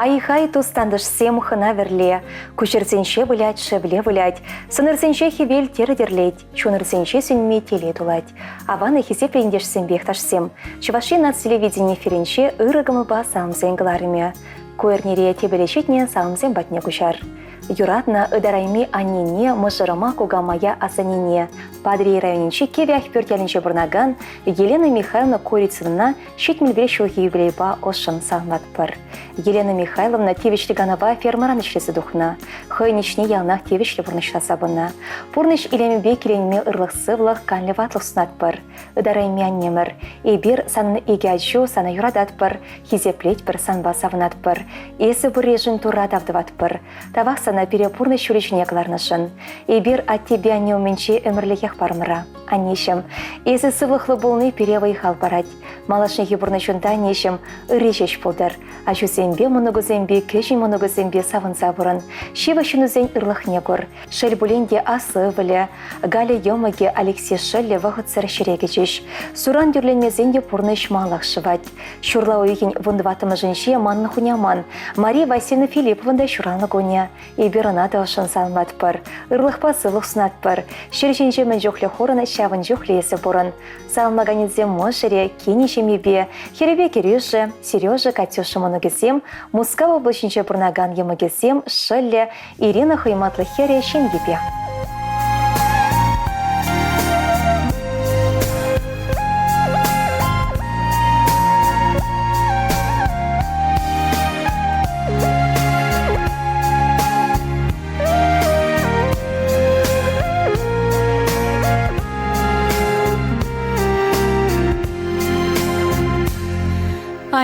Ай-хай тус-тантӑшсем хӑна-вӗрле, куҫӑрсенче вылять, шевле вылять, сӑнӑрсенче хӗвел тӗрӗ тӗрлет, чунӑрсенче сӳнми телей тулать. Аван хисеплӗ ентешсемпе йӑхташсем, Чӑваш Ен наци телевидени эфирӗнче ырӑ кӑмӑлпа саламсен кӑларӑмӗ. Ку эрнере тӗпеле ҫитнӗ саламсем патне куҫар. Юратнӑ ытарайми аннене, мӑшӑрӑма, кукамая, асаннене Патӑрьел районӗнчи Кивӗ Ахпӳрт ялӗнче пурӑнакан Елена Михайловна Курицынӑна 71 ҫулхи юбилейпа ӑшшӑн саламлатпӑр. Елена Михайловна тивӗҫлӗ канӑва фермӑран ӗҫлесе тухнӑ. Хӑйӗн ӗҫне яланах тивӗҫлӗ пурнӑҫласа пынӑ. Пурнӑҫ илемӗпе киленме ырлӑх-сывлӑх, канлӗ ватлӑх сунатпӑр. Ытарайми аннемӗр, эпир санӑн икӗ ачу сана юрататпӑр, хисеплетпӗр, санпа савӑнатпӑр. Эсӗ пурришӗн Турра тав тӑватпӑр. Тавах сана пире пурнӑҫ ҫулӗ ҫине кӑларнӑшӑн. Эпир аттепе анне умӗнче ӗмӗрлӗхех парӑмра. Аннеҫӗм, эсӗ сывлӑхлӑ пулни пире вӑй-хал парать. Малашнехи пурнӑҫунта, аннеҫӗм, ырри ҫеҫ пултӑр. Ачусемпе, мӑнукусемпе, кӗҫӗн мӑнукусемпе савӑнса пурӑн. Ҫывӑх ҫыннусен ырлӑхне кур. Шел пулин те, аслӑ ывӑлӗ, Галя йӑмӑкӗ Алексей шӑллӗ вӑхӑтсӑр ҫӗре кӗчӗҫ. Суран тӳрленмесен те пурнӑҫ малах шӑвать. Ҫурла уйӑхӗн 14-мӗшӗнче манӑн хуняман Мария Васильевна Филиппован та ҫуралнӑ кунӗ. Эпир ӑна та ӑшшӑн саламлатпӑр, ырлӑхпа сывлӑх сунатпӑр. Ҫӗр ҫинче мӗн чухлӗ хурӑн, ҫавӑн чухлӗ эсӗ пурӑн. Саламлаканӗсем мӑшӑрӗ, кинӗ ҫемйипе, хӗрӗпе кӗрӳшӗ, Сережа, Катюша мӑнукӗсем, Мускав облаҫӗнче пурӑнакан йӑмӑкӗсем, шӑллӗ, Ирина хӑйматлӑ хӗрӗ ҫемйипе.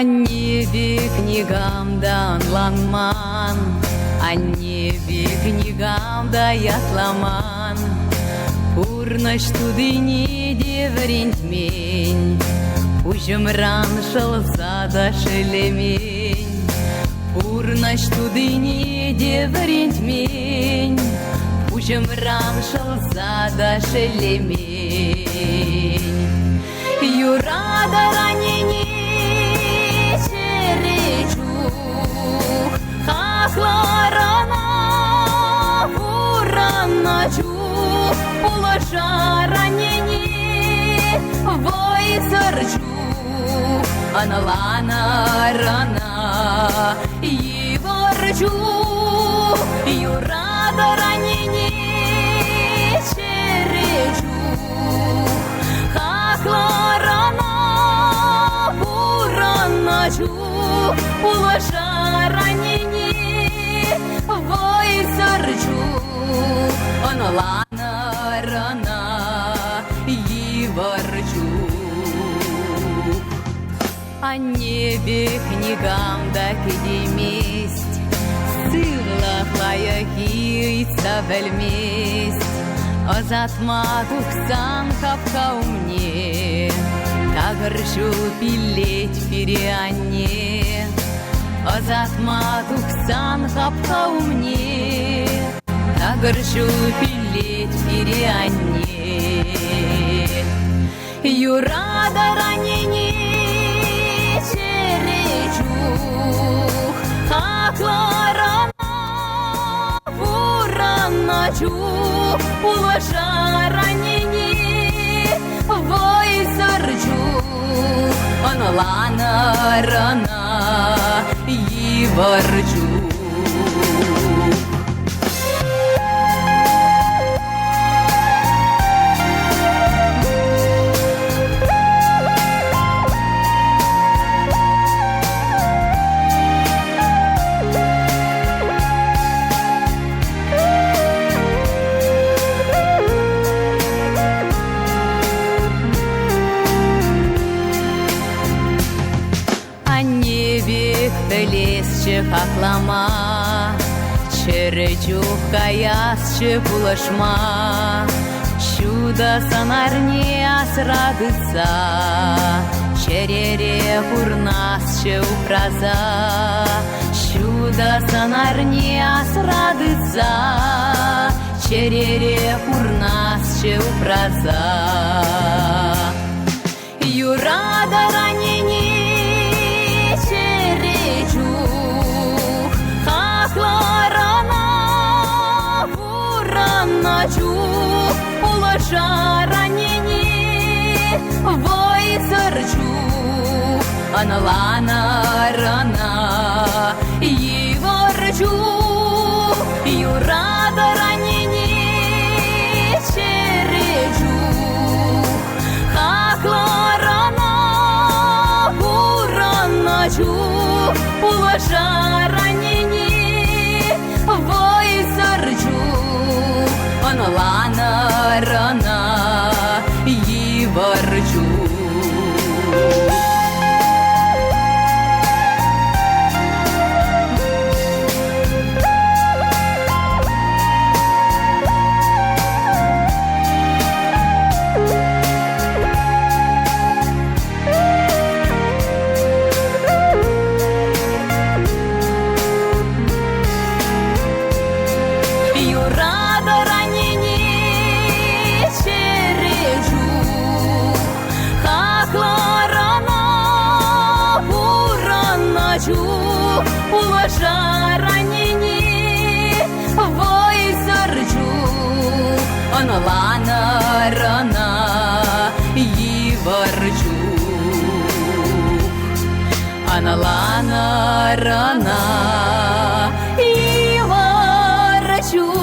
Анне пек никам та ӑнланман, Анне пек никам та ятламан. Пурнӑҫ тутине те вӗрентмен, Пуҫӑмран шӑлса та шеллемен. Пурнӑҫ тутине те вӗрентмен, Пуҫӑмран шӑлса та шеллемен. Юратӑр аннене чӗре чух, Хаклӑр ӑна пурӑннӑ чух, Пулӑшар аннене вӑйсӑр чух, Ӑнланӑр ӑна йывӑр чух, Юратӑр аннене чӗре чух. Хаклӑр ӑна пурӑннӑ чух, пулӑшар аннене вӑйсӑр чух, ӑнланӑр ӑна йывӑр чух. Анне пек никам та кӗтеймест, сывлӑх лайӑххи ыйтса пӗлмест. Ӑсатма тухсан хапха умне такӑр ҫул пиллет пире анне. Ӑсатма тухсан хапха умне такӑр ҫул пиллет пире анне. Юратӑр аннене чӗре чух, хаклӑр ӑна пурӑннӑ чух, пулӑшар аннене вӑйсӑр чух, ӑнланӑр ӑна йывӑр чух. Анне пек пӗлесчӗ хаклама, Чӗрӗ чух каясчӗ пулӑшма. Ҫутӑ сӑнарне асра тытса, Чӗрере пурнасчӗ упраса. Ҫутӑ сӑнарне асра тытса, Чӗрере пурнасчӗ упраса. Юратӑр аннене чӗре чух, Вӑйсӑр чух ӑнланар ӑна. Йывӑр чух юратӑр аннене чӗрӗ чух. Хаклӑр ӑна пурӑннӑ чух пулӑшар аннене. Вӑйсӑр чух ӑнланӑр ӑна йывӑр чух. Юратӑр аннене чӗрӗ чух, хаклӑр ӑна пурӑннӑ чух, пулӑшар аннене вӑйсӑр чух, ӑнланӑр ӑна йывӑр чух. Ӑнланӑр ӑна йывӑр чух.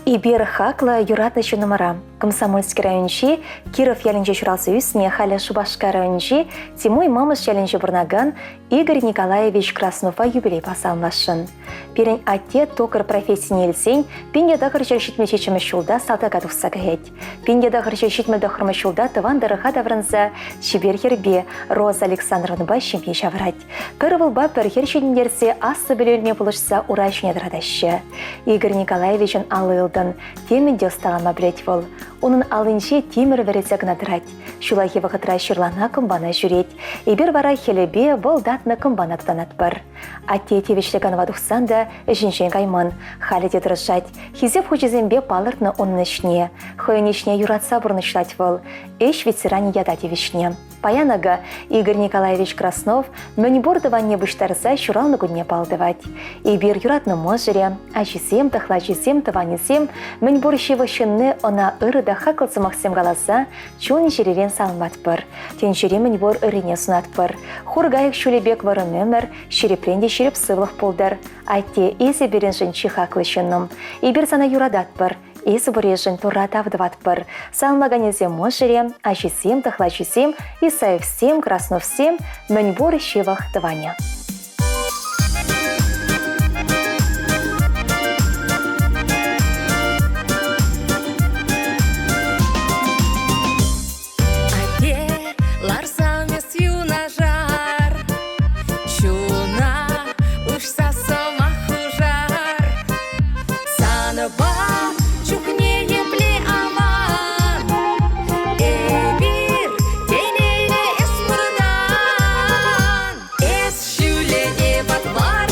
Эпир хаклӑ, юратнӑ ҫыннӑмӑра. Комсомольски районӗнчи Киров ялӗнче ҫуралса ӳснӗ, халӗ Шупашкар районӗнчи Тимуй Мамӑш ялӗнче пурӑнакан Игорь Николаевич Краснова юбилейпа саламласшӑн. Пирӗн атте токарь профессине илсен 1977 ҫулта салтака тухса каять. 1979 ҫулта тӑван тӑрӑха таврӑнса чипер хӗрпе Роза Александровнӑпа ҫемье ҫавӑрать. Пӗр ывӑлпа пӗр хӗр ҫитӗнтерсе аслӑ пӗлӳ илме пулӑшса ура ҫине тӑратаҫҫӗ. Игорь Николаевичӑн алли ылтӑн, темӗн те ӑсталама пӗлет вӑл. Унӑн аллинче тимӗр вӗресе кӑна тӑрать. Ҫуллахи вӑхӑтра ҫырлана кӑмпана ҫӳрет. Эпир вара хӗлӗпе вӑл татнӑ кӑмпана тутанатпӑр. Атте тивӗҫлӗ канӑва тухсан та ӗҫӗнчен кайман, халӗ те тӑрӑшать. Хисеп хучӗсемпе палӑртнӑ унӑн ӗҫне. Хӑйӗн ӗҫне юратса пурнӑҫлать вӑл. Ӗҫ ветеранӗ ята тивӗҫнӗ. Паян акӑ Игорь Николаевич Краснов мӗнпур тӑванне пуҫтарса ҫуралнӑ кунне пал тӑвать. Эпир юратнӑ мӑшӑрӗ, ачисем, тӑхлачисем, тӑванӗсем мӗнпур ҫывӑх ҫынни ӑна ырӑ та хаклӑ сӑмахсем каласа чун-чӗререн саламлатпӑр. Тӗнчери мӗнпур ыррине сунатпӑр. Хур кайӑк ҫулӗ пек вӑрӑм ӗмӗр, ҫирӗпрен те ҫирӗп сывлӑх пултӑр. Атте, эсӗ пирӗншӗн чи хаклӑ ҫыннӑм. Эпир сана юрататпӑр. Эсӗ пуриншӗн Турра тав тӑватпӑр. Саламлаканӗсем мӑшӑрӗ, ачисем, тӑхлачисем, Исаевсем, Красновсем, мӗнпур ҫывӑх тӑванӗ. Атте, ларсан эс юнашар, чуна уҫса сӑмах хушар. Санпа чухне епле аван, эпир телейлӗ эс пурӑнан. Эс ҫӳле те патвар.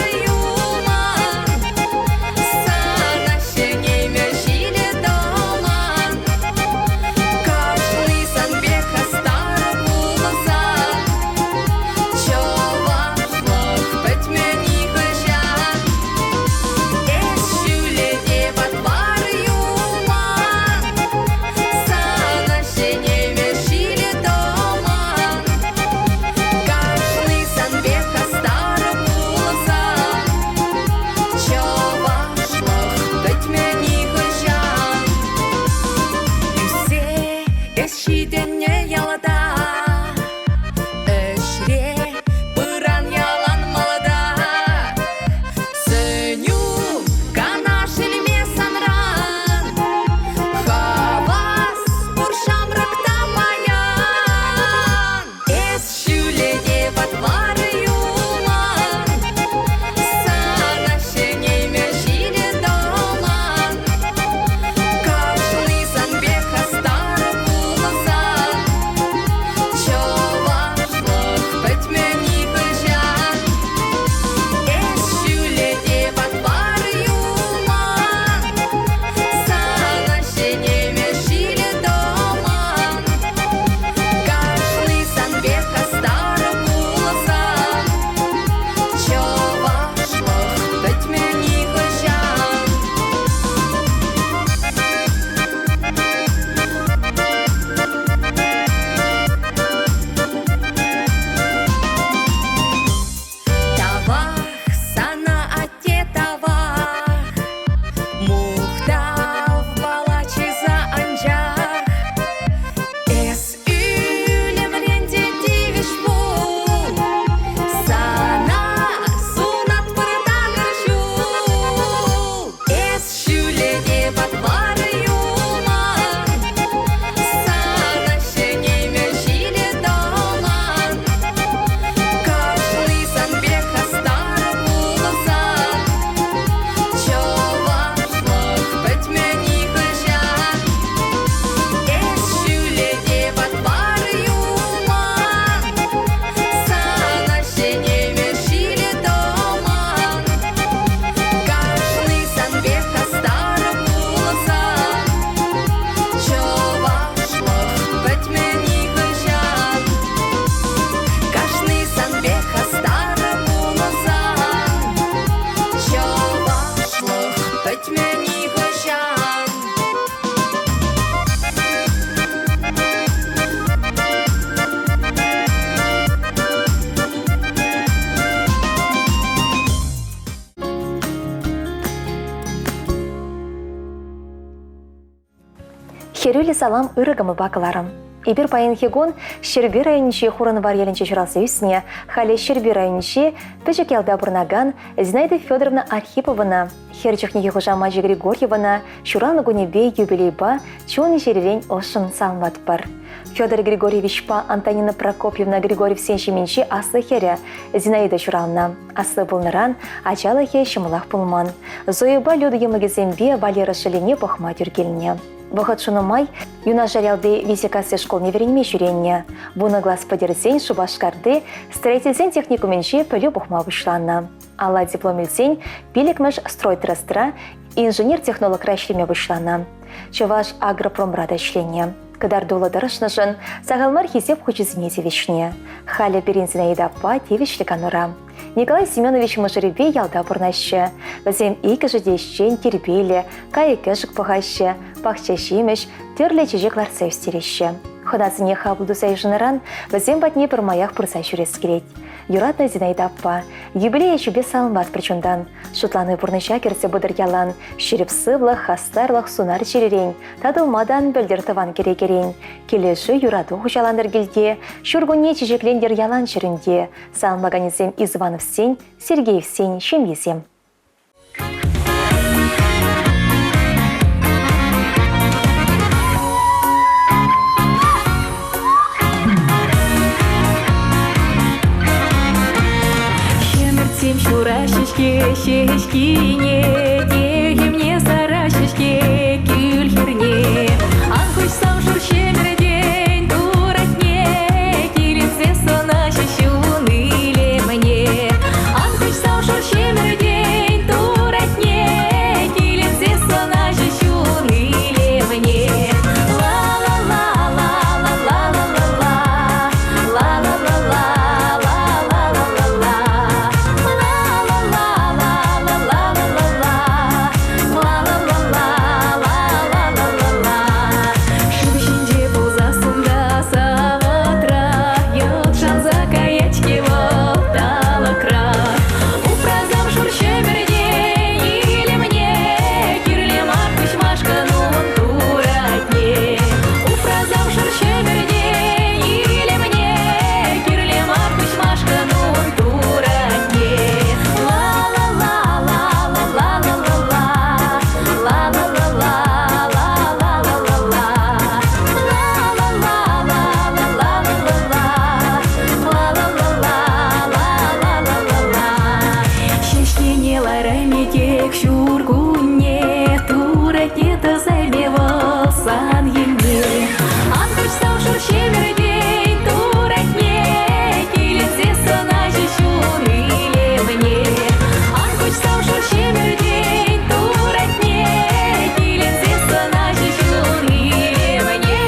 Хӗрӳллӗ салам ырӑ кӑмӑлпа кӑларӑм. Эпир паянхи кун Ҫӗрпӳ районӗнчи Хурӑнвар ялӗнче ҫуралса ӳснӗ, халӗ Ҫӗрпӳ районӗнчи пӗчӗк ялта пурӑнакан Зинаида Федоровна Архиповӑна, хӗр чухнехи хушамачӗ Григорьевӑна ҫуралнӑ кунӗпе юбилейпа чун-чӗререн ӑшшӑн саламлатпӑр. Федор Григорьевичпа Антонина Прокопьевна Григорьевсен ҫемйинчи аслӑ хӗрӗ Зинаида ҫуралнӑ. Аслӑ пулнӑран ачалӑхӗ ҫӑмӑлах пулман. Зойӑпа Люда йӑмӑкӗсемпе Валера шӑллӗне пӑхма тӳр килнӗ. Вӑхӑт шунӑ май юнашар ялти Висикасси шкулне вӗренме ҫӳреннӗ. Вунӑ класс пӗтерсен Шупашкарти строительсен техникумӗнче пӗлӳ пухма пуҫланӑ. Алла диплом илсен пиллӗкмӗш стройтрестра инженер-технологра ӗҫлеме пуҫланӑ. Чӑваш агропромра та ӗҫленӗ. Кӑтартуллӑ тӑрӑшнӑшӑн сахал мар хисеп хучӗсене тивӗҫнӗ. Халӗ пирӗн Зинаида аппа тивӗҫлӗ канура. Николай Семенович мӑшӑрӗпе ялта пурӑнаҫҫӗ. Вӗсем иккӗшӗ те ӗҫчен, тирпейлӗ, кайӑк-кӗшӗк пӑхаҫҫӗ, пахча ҫимӗҫ, тӗрлӗ чечек лартса ӳстереҫҫӗ. Хӑнасене хапӑл туса йышӑннӑран вӗсем патне пӗрмаях пырса ҫӳрес килет. Юратнӑ Зинаида аппа, юбилей ячӗпе саламлатпӑр чунтан. Шутлани пурнӑҫа кӗрсе пытӑр ялан. Ҫирӗп сывлӑх, хастарлӑх сунар чирӗрен, татӑлма та ан пӗлтӗр тӑван кӗрекерен. Килӗшӳ, юрату хуҫалантӑр килте, ҫуркунне чечеклентӗр ялан ҫӗрӗнте. Саламлаканӗсем Извановсен, Сергеевсен ҫемйисем. Ҫӗмӗртсем ҫураҫҫӗ-ҫке ҫеҫкине, техӗмне сараҫҫӗ-ҫке кӳл хӗрне. Ан хуҫсам шур ҫӗмӗртен туратне, килӗшсе сӑнаҫҫӗ ҫун илемне. Ан хуҫсам шур ҫӗмӗртен туратне, килӗшсе сӑнаҫҫӗ ҫун илемне. Ла-ла-ла-ла-ла-ла-ла-ла-ла, ла-ла-ла-ла-ла-ла-ла-ла, ла-ла-ла-ла-ла-ла-ла-ла, ла-ла-ла-ла-ла-ла-ла-ла. Шыв ҫинче пулсассӑн та савӑтра йӑлт шанса каять-ҫке вӑл талӑкра. Упрасам шур ҫӗмӗртен илемне, кирлӗ мар куҫмашкӑн ун туратне. Упрасам шур ҫӗмӗртен илемне, кирлӗ мар куҫмашкӑн ун туратне. Ла-ла-ла-ла-ла-ла-ла-ла, ла-ла-ла-ла-ла-ла-ла-ла, ла-ла-ла-ла-ла-ла-ла-ла, ла-ла-ла-ла-ла-ла-ла-ла. Ҫеҫкене ларайми тек ҫуркунне, туратне тӑсайми вӑл сан енне. Ан куҫсам шур ҫӗмӗртен туратне, киленсе сӑнаҫӗ ҫун илемне. Ан куҫсам шур ҫӗмӗртен туратне, киленсе сӑнаҫӗ ҫун илемне.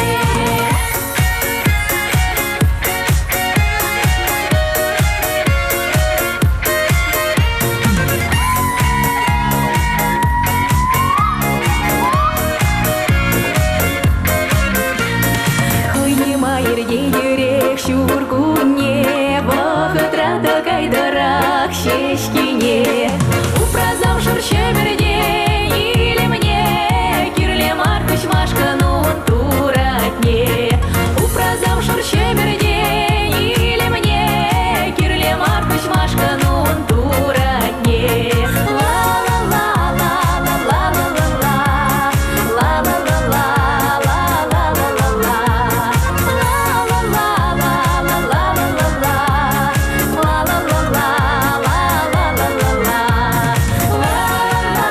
Хӑйне май иртет ҫуркунне, вӑхӑтра та кайтӑрах ҫеҫкине. Упрасам шур ҫӗмӗртен илемне, кирлӗ мар куҫмашкӑн ун туратне. Упрасам шур ҫӗмӗртен илемне, кирлӗ мар куҫмашкӑн ун туратне. Ла-ла-ла-ла-ла-ла-ла-ла, ла-ла-ла-ла-ла-ла-ла-ла, ла-ла-ла-ла-ла-ла-ла-ла, ла-ла-ла-ла-ла-ла-ла-ла, ла-ла-ла-ла-ла-ла-ла-ла.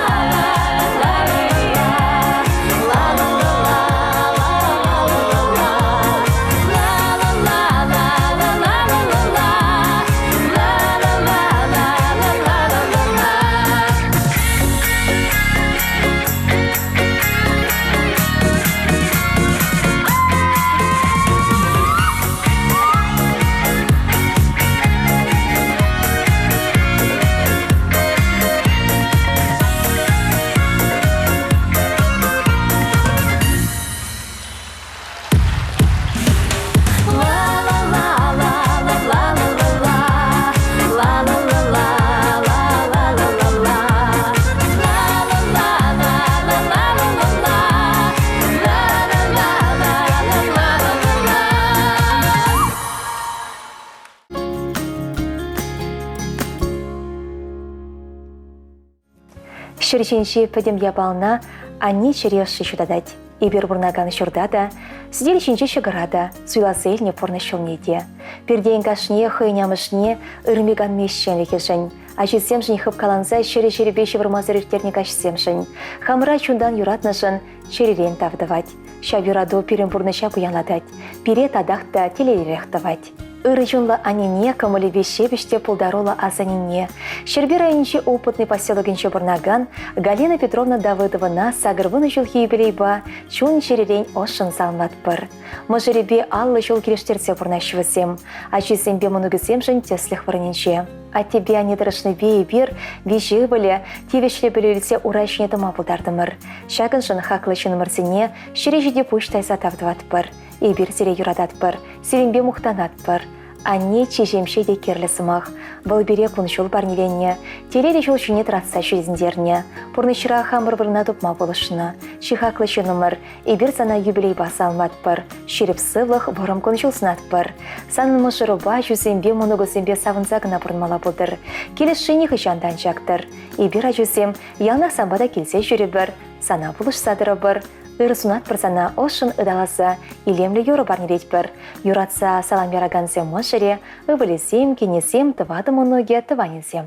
Ҫӗр ҫинчи пӗтӗм япалана анне чӗре ӑшши ҫутатать. Эпир пурӑнакан ҫурта та, сӗтел ҫинчи ҫӑкӑра та суйласа илнӗ пурнӑҫ ҫулне те. Пиртен кашнийӗ хӑйӗн амӑшне ырми-канми ӗҫченлӗхӗшӗн, ачисемшӗн хыпкаланса ҫӗрӗ-ҫӗрӗпе ҫывӑрмасӑр ирттернӗ каҫсемшӗн, хамӑра чунтан юратнӑшӑн чӗререн тав тӑвать. Ҫав юрату пирӗн пурнӑҫа пуянлатать, пире татах та телейлӗрех тӑвать. Ырӑ чунлӑ аннене кӑмӑлӗпе ҫепӗҫ те пултаруллӑ асаннене, Ҫӗрпӳ районӗнчи Опытный поселокӗнче пурӑнакан Галина Петровна Давыдовӑна 80 ҫулхи юбилейпа чун-чӗререн ӑшшӑн саламлатпӑр. Мӑшӑрӗпе 50 ҫул килӗштерсе пурӑнаҫҫӗ вӗсем, ачисемпе мӑнукӗсемшӗн тӗслӗх вырӑнӗнче. Аттепе анне тӑрӑшнипе эпир, виҫӗ ывӑлӗ, тивӗҫлӗ пӗлӳ илсе ура ҫине тӑма пултартӑмӑр. Ҫакӑншӑн хаклӑ ҫыннӑмӑрсене ҫӗре ҫити пуҫ тайса тав тӑватпӑр. Эпир сире юрататпӑр, сирӗнпе мухтанатпӑр. Анне чи ҫемҫе те кирлӗ сӑмах. Вӑл пире кун-ҫул парнеленӗ, телейлӗ ҫул ҫине тӑратса ҫитӗнтернӗ, пурнӑҫра хамӑр вырӑна тупма пулӑшнӑ. Чи хаклӑ ҫыннӑмӑр, эпир сана юбилейпа саламлатпӑр, ҫирӗп сывлӑх, вӑрӑм кун-ҫул сунатпӑр. Санӑн мӑшӑрупа, ачусемпе, мӑнукусемпе савӑнса кӑна пурӑнмалла пултӑр. Килӗшши нихӑҫан та ан чактӑр. Эпир, ачусем, яланах санпа та килсе ҫӳрӗпӗр, сана пулӑшса тӑрӑпӑр. Ыр сунатпӑр сана ӑшшӑн ыталаса илемлӗ юрӑ парнелетпӗр. Юратса салам яракансем мӑшӑрӗ, ывӑлӗсем, кинӗсем, тӑватӑ мӑнукӗ, тӑванӗсем.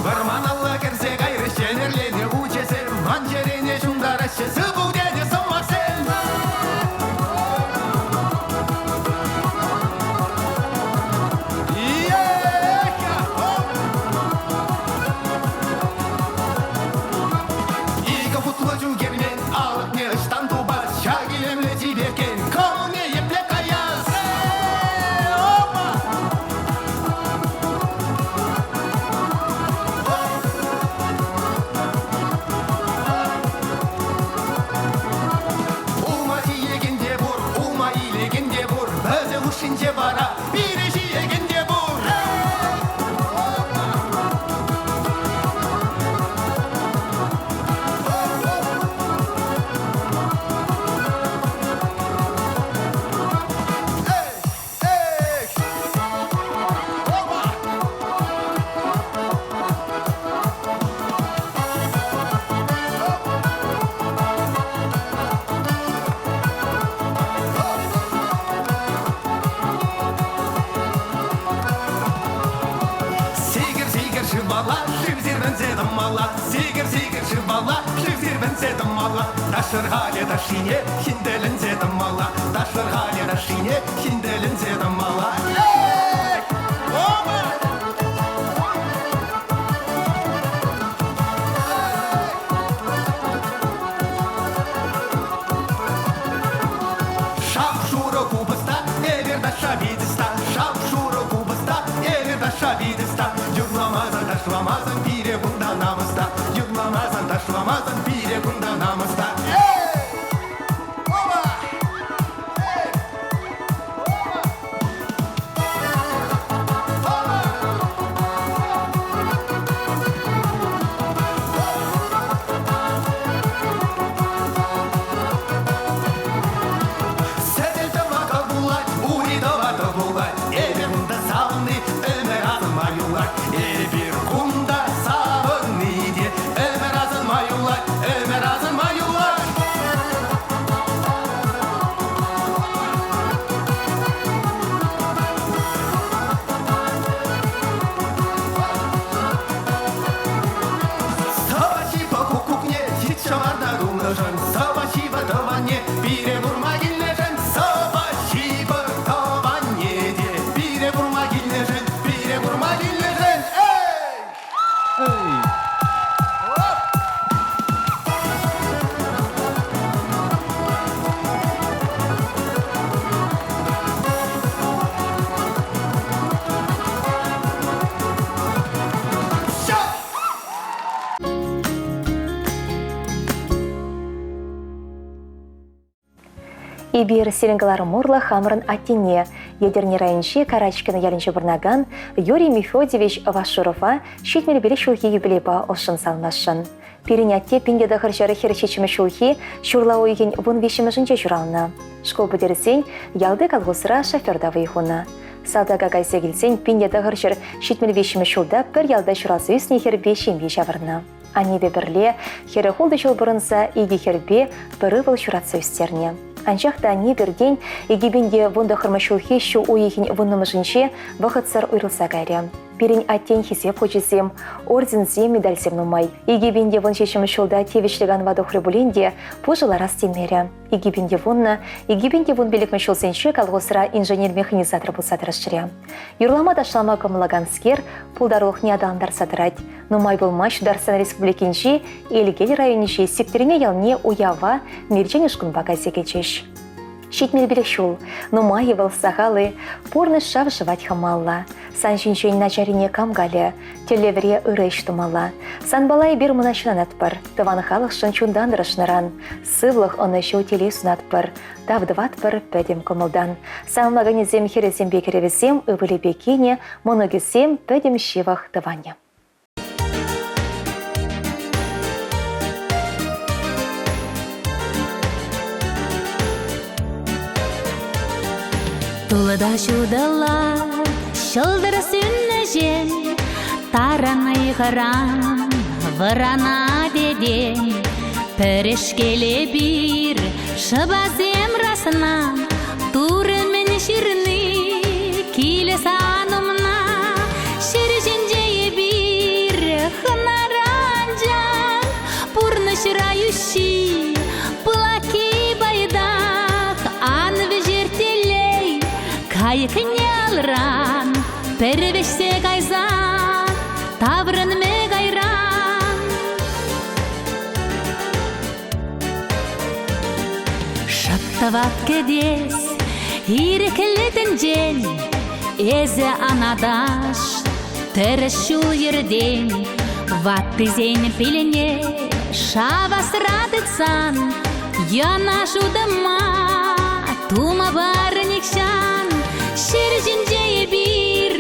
Вӑрманалла кӗрсе кайрӗҫ ӗнерленӗ учӗсем, ман чӗрене ҫунтараҫҫӗ сывӑ тенӗ сӑмахсем. Икӗ хутлӑ чул кермен алӑкне ӑҫтан тупас? Ҫак илемлӗ чиперккен кӑмӑлне епле каяс? Опа! Улма ҫиекен те пур, улма илекен те пур, вӗсен хушшинче вара пире ҫиекен те пур. Эй! Опа! Сикӗр-сикӗр шывпала, шыв сирпӗнсе тӑмалла. Сикӗр-сикӗр шывпала, шыв сирпӗнсе тӑмалла. Ташшӑр халӗ ташшине, хинтӗлӗнсе тӑмалла. Ташшӑр халӗ ташшине, хинтӗлӗнсе тӑмалла. Эй! Опа! Шап-шурӑ купӑста, эпир ташша питӗста. Шап-шурӑ купӑста, эпир ташша питӗста. Юрламасан, ташламасан пире кунта намӑс та. Юрламасан, ташламасан пире кунта намӑс та. Эй! Опа! Эй! Опа! Опа! Сӗтел тӑвакал пулать, ури тӑватӑ пулать. Эпир кунта савни ӗмӗр асӑнма юлать. Эпир кунта савӑнни те ӗмӗр асӑнма юлать, ӗмӗр асӑнма юлать. Сӑваҫипа куккукне ҫич ҫӑмарта тунӑшӑн, Сӑваҫипа тӑванне пире курма килнӗшӗн, Сӑваҫипа тӑванне те пире курма килнӗшӗн, пире курма килнӗшӗн. Эй! Эй! Эпир сирӗн кӑларӑм урлӑ хамӑрӑн аттене, Етӗрне районӗнчи Карачкино ялӗнче пурӑнакан Юрий Мефодьевич Вашурова 75 ҫулхи юбилейпа ӑшшӑн саламласшӑн. Пирӗн атте 1947 ҫулхи ҫурла уйӑхӗн 13-мӗшӗнче ҫуралнӑ. Шкул пӗтерсен ялти колхозра шоферта вӑй хунӑ. Салтака кайса килсен 1973 ҫулта пӗр ялта ҫуралса ӳснӗ хӗрпе ҫемье ҫавӑрнӑ. Аннепе пӗрле хӗрӗх ултӑ ҫул пурӑнса икӗ хӗрпе пӗр ывӑл ҫуратса ӳстернӗ. Анчах та анне пиртен 2019 ҫулхи ҫу уйӑхӗн вуннӑмӗшӗнче вӑхӑтсӑр уйрӑлса кайрӗ. Пирӗн аттен хисеп хучӗсем, орденсем, медальсем нумай. 2017 ҫулта тивӗҫлӗ канӑва тухрӗ пулин те пушӑ ларас темерӗ. 2010, 2015 ҫулсенче колхозра инженер-механизатор пулса тӑрӑшрӗ. Юрлама-ташлама кӑмӑллаканскер пултарулӑхне аталантарса тӑрать. Нумай пулмасть Тутарстан Республикинчи Элкел районӗнчи Сиктӗрме ялне уява Мерчен ушкӑнпа кайса кӗчӗҫ. 75 ҫул. Нумай-и вӑл, сахал-и, пурнӑҫ шав шӑвать хӑмалла. Сан ҫинчен начаррине кам калӗ? Тӗллевре ырӑ ӗҫ тумалла. Санпала эпир мӑнаҫланатпӑр, тӑван халӑхшӑн чунтан тӑрӑшнӑран. Сывлӑх, ӑнӑҫу, телей сунатпӑр. Тав тӑватпӑр пӗтӗм кӑмӑлтан. Саламлаканӗсем хӗрӗсемпе кӗрӗвӗсем, ывӑлӗпе кинӗ, мӑнукӗсем, пӗтӗм ҫывӑх тӑванӗ. Тулӑта ҫутӑла ҫӑлтӑр сӳннӗҫем таран ыйхӑран вӑрана тетен. Пӗрешкел эпир шӑпасем расна Турӑ мӗн ҫырни килӗ сан умна. Ҫӗр ҫинче эпир хӑнара анчах, пурнӑҫра йӳҫҫи, пылакки пайтах. Ан вӗҫер телей кайӑкне алран, пӗр вӗҫсе кайсан таврӑнмӗ кайран. Шӑп тӑват кӗтес ирӗклӗ тӗнчен, Эсӗ анаташ тӗрӗс ҫул-йӗртен. Ваттисен пилне шавасра тытсан, Йӑнӑш утӑма тума пар нихҫан. Ҫӗр ҫинче эпир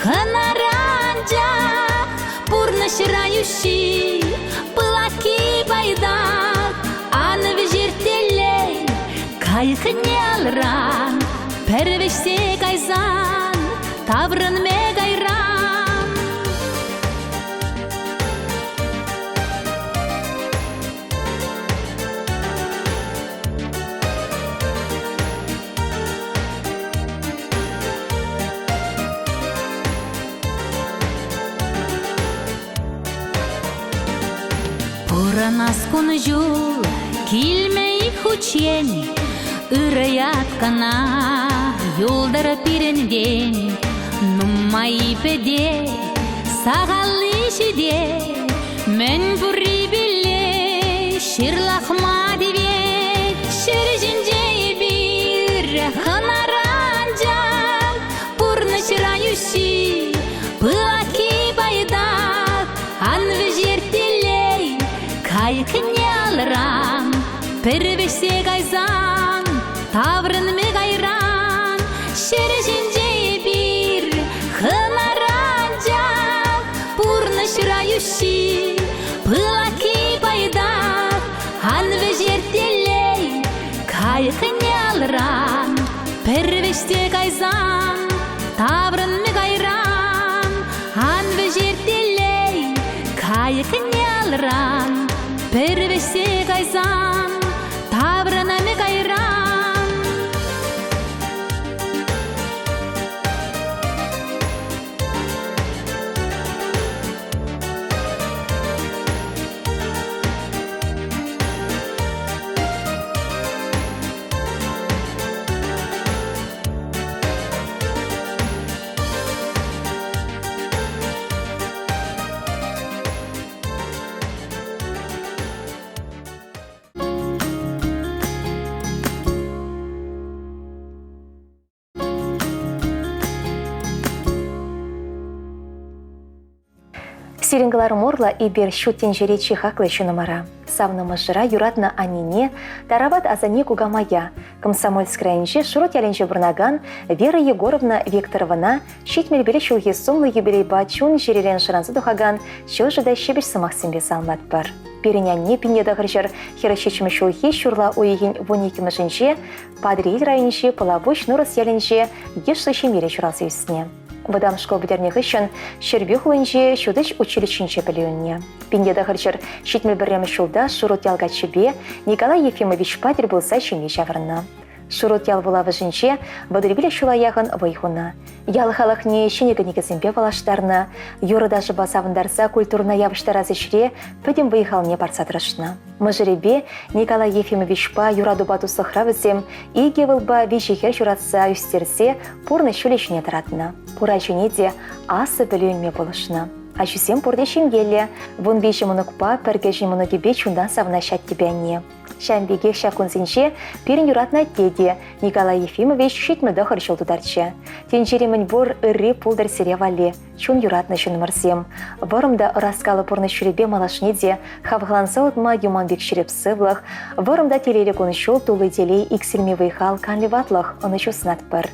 хӑнара анчах, Пурнӑҫра йӳҫҫи, пылакки пайтах. Ан вӗҫер телей кайӑкне алран, Пӗр вӗҫсе кайсан таврӑнмӗ кайран. Пурӑнас кун-ҫул килме-и хутчен, Ырӑ ят кӑна юлтӑр пирӗнтен. Нумай пӗтет, сахалли ҫитет, Мӗн пуррипелле ҫырлахма тивет. Ҫӗр ҫинче эпир хӑнара анчах, Пурнӑҫра йӳҫҫи, пылакки пайтах. Ан вӗҫер телей кайӑкне алран, Пӗр вӗҫсе кайсан таврӑнмӗ кайран. Ҫӗр ҫинче эпир хӑнара анчах, Пурнӑҫра йӳҫҫи, пылакки пайтах. Ан вӗҫер телей кайӑкне алран, Пӗр вӗҫсе кайсан таврӑнмӗ кайран. Ан вӗҫер телей кайӑкне алран, Пӗр вӗҫсе кайсан таврӑнмӗ кайран. Сирӗн кӑларӑм урлӑ эпир ҫут тӗнчере чи хаклӑ ҫыннӑмӑра. савнӑ мӑшӑра, юратнӑ аннене, тарават асанне кукамая, Комсомольск районӗнчи Шурут ялӗнче пурӑнакан Вера Егоровна Викторовӑна 75 ҫулхи сумлӑ юбилейпа чун-чӗререн шӑранса тухакан ҫӑлшӑ та ҫепӗҫ сӑмахсемпе саламлатпӑр. Пирӗн анне пине тӑхӑрҫӗр хӗрӗх ҫулхи ҫурла уйӑхӗн вуниккӗмӗшӗнче Патӑрьел районӗнчи Пӑлапуҫ Нурӑс ялӗнче йышлӑ ҫемьере ҫуралса ӳснӗ. Вӑтам шкул пӗтернӗ хыҫҫӑн Ҫӗрпӳ хулинчи ҫутӗҫ училищинче пӗлӳ илнӗ. 1971 ҫулта Шурут ял каччипе Николай Ефимовичпа тӗл пулса ҫемье ҫаврӑннӑ. Шурут ял вулавӑшӗнче 35 ҫула яхӑн вӑй хунӑ. Ял халӑхне ҫӗнӗ кӗнекесемпе паллаштарнӑ, юрӑ-ташӑпа савӑнтарса культурӑна явӑҫтарас ӗҫре пӗтӗм вӑй-халне парса тӑрӑшнӑ. Мӑшӑрӗпе Николай Ефимовичпа юратупа туслӑхра вӗсем икӗ ывӑлпа виҫӗ хӗр ҫуратса ӳстерсе пурнӑҫ ҫулӗ ҫине тӑратнӑ. Пур ачине те аслӑ пӗлӳ илме пулӑшнӑ. Ачисем пурте ҫемьеллӗ, 13 мӑнукпа пӗр кӗҫӗн мӑнукӗпе чунтан савӑнаҫҫӗ аттепе анне. Ҫавӑн пекех ҫак кунсенче пирӗн юратнӑ атте те Николай Ефимович 79 ҫул тутарчӗ. Тӗнчери мӗнпур ырри пултӑр сире валли, чун юратнӑ ҫыннӑмӑрсем. Вӑрӑм та ӑраскаллӑ пурнӑҫ ҫулӗпе малашне те хавхаланса утма юман пек ҫирӗп сывлӑх, вӑрӑм та телейлӗ кун-ҫул, тулли телей, иксӗлми вӑй-хал, канлӗ ватлӑх, ӑнӑҫу сунатпӑр.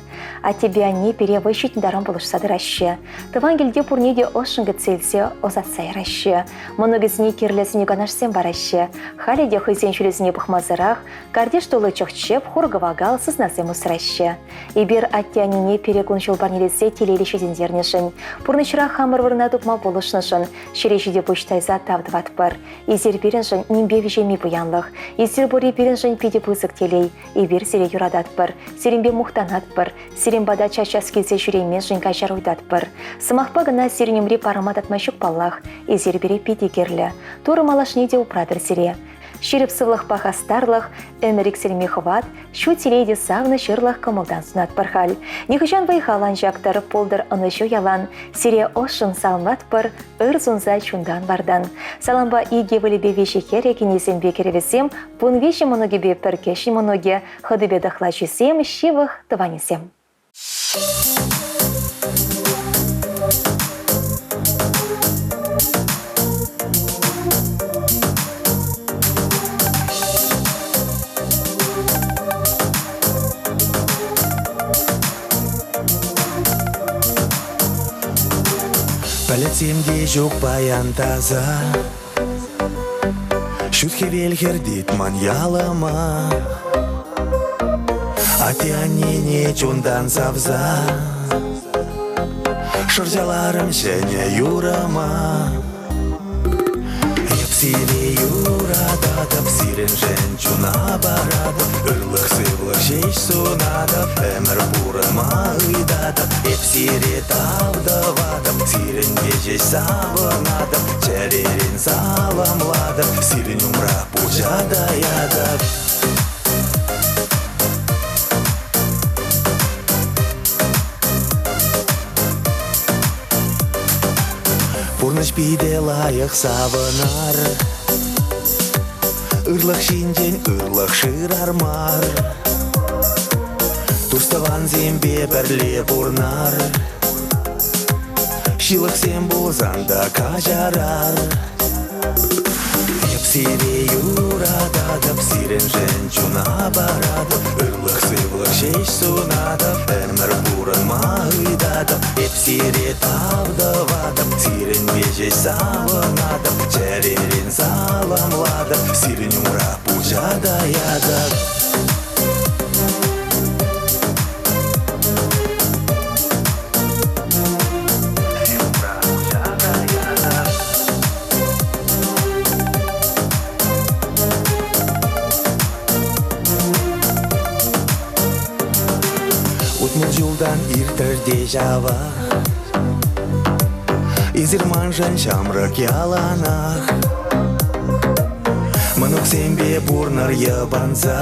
Аттепе анне пире вӑй ҫитнӗ таран пулӑшса тӑраҫҫӗ. Тӑван килте пурне те ӑшшӑн кӗтсе илсе ӑсатса яраҫҫӗ. Мӑнукӗсене кирлӗ сӗнӳ-канашсем параҫҫӗ. Халӗ те хӑйсен ҫулӗсене пӑхмасӑрах картиш тулли чӑх-чӗп, хур-кӑвакал, сыснасем усраҫҫӗ. Эпир атте-аннене пире кун-ҫул парнелесе телейлӗ ҫитӗнтернӗшӗн, пурнӑҫра хамӑр вырӑна тупма пулӑшнӑшӑн ҫӗре ҫити пуҫ тайса тав тӑватпӑр. Эсир пирӗншӗн нимпе виҫейми пуянлӑх. Эсир пурри пирӗншӗн питӗ пысӑк телей. Эпир сире юрататпӑр, сирӗнпе мухтанатпӑр, сирӗн пата час-час килсе ҫӳрейменшӗн каҫару ыйтатпӑр. Сӑмахпа кӑна сирӗн умри парӑма татма ҫук паллах. Эсир пире питӗ кирлӗ. Турӑ малашне те упратӑр сире. Ҫирӗп сывлӑхпа хастарлӑх, ӗмӗр иксӗлми хӑват, ҫу телей те савнӑ ҫырлӑх кӑмӑлтан сунатпӑр халь. Нихӑҫан вӑй-хал ан чактӑр, пултӑр ӑнӑҫу ялан. Сире ӑшшӑн саламлатпӑр, ыр сунса чунтан-вартан. Салампа икӗ ывӑлӗпе виҫӗ хӗрӗ кинӗсемпе кӗрӗвӗсем, 13 мӑнукӗпе пӗр кӗҫӗн мӑнукӗ, хӑтипе тӑхлачисем, ҫывӑх тӑванӗсем. Пӗлӗтсем те ҫук паян таса. Ҫут хӗвел хӗртет ман ялӑма. Атте-аннене чунтан савса Шӑрҫаларӑм ҫӗнӗ юрӑма. Эп сире юрататӑп, сирӗншӗн чуна паратӑп, ырлӑх-сывлӑх ҫеҫ сунатӑп, ӗмӗр пурӑнма ыйтатӑп. Эп сире тав тӑватӑп, сирӗнпе ҫеҫ савӑнатӑп, чӗререн саламлатӑп, сирӗн умра пуҫа таятӑп. Пурнӑҫ питӗ лайӑх савӑнар, Ырлӑх ҫинчен ырлӑх шырар мар. Тус-тӑвансемпе пӗрле пурнар, Ҫылӑхсем пулсан та каҫарар. Эп сире юрататӑп, сирӗншӗн чуна паратӑп, Ырлӑх-сывлӑх ҫеҫ сунатӑп, ӗмӗр пурӑнма ыйтатӑп. Эп сире тав тӑватӑп, сирӗнпе ҫеҫ савӑнатӑп, чӗререн саламлатӑп, сирӗн умра пуҫа таятӑп. 60 ҫултан иртрӗр те ҫавах, Эсир маншӑн ҫамрӑк яланах. Мӑнуксемпе пурнӑр йӑпанса,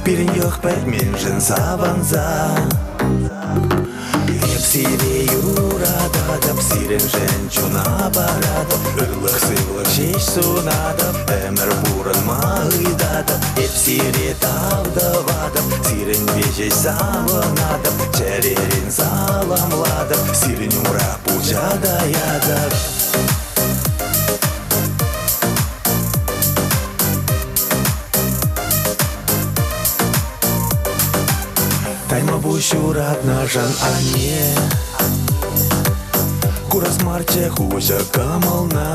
Пирӗн йӑх пӗтменшӗн савӑнса. Эп сире юрататӑп, сирӗншӗн чуна паратӑп, Ырлӑх-сывлӑх ҫеҫ сунатӑп, ӗмӗр пурӑнма ыйтатӑп. Эп сире тав тӑватӑп, сирӗнпе ҫеҫ савӑнатӑп, Чӗререн саламлатӑп, сирӗн умра пуҫа таятӑп. Тайма пуҫ ҫуратнӑшӑн анне. Курас марччӗ хуҫӑ кӑмӑлна.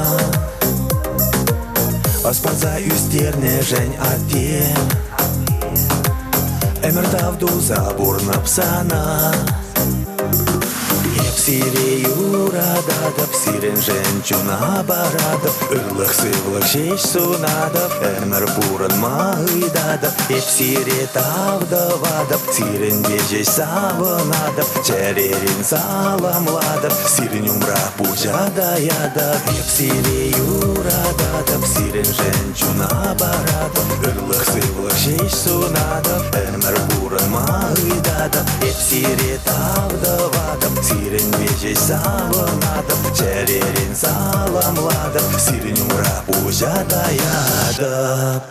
Ӑс парса ӳстернӗшӗн атте. Ӗмӗр тав туса пурнӑп сана. Эп сире юрататӑп, сирӗншӗн чуна паратӑп, ырлӑх-сывлӑх ҫеҫ сунатӑп, ӗмӗр пурӑнма ыйтатӑп. Эп сире тав тӑватӑп, сирӗнпе ҫеҫ савӑнатӑп, чӗререн саламлатӑп, сирӗн умра пуҫа таятӑп. Эп сире юрататӑп, сирӗншӗн чуна паратӑп, ырлӑх-сывлӑх ҫеҫ сунатӑп, ӗмӗр пурӑнма ыйтатӑп. Эп сире тав тӑватӑп, сирӗнпе ҫеҫ савӑнатӑп, чӗререн саламлатӑп, сирӗн умра пуҫа таятӑп.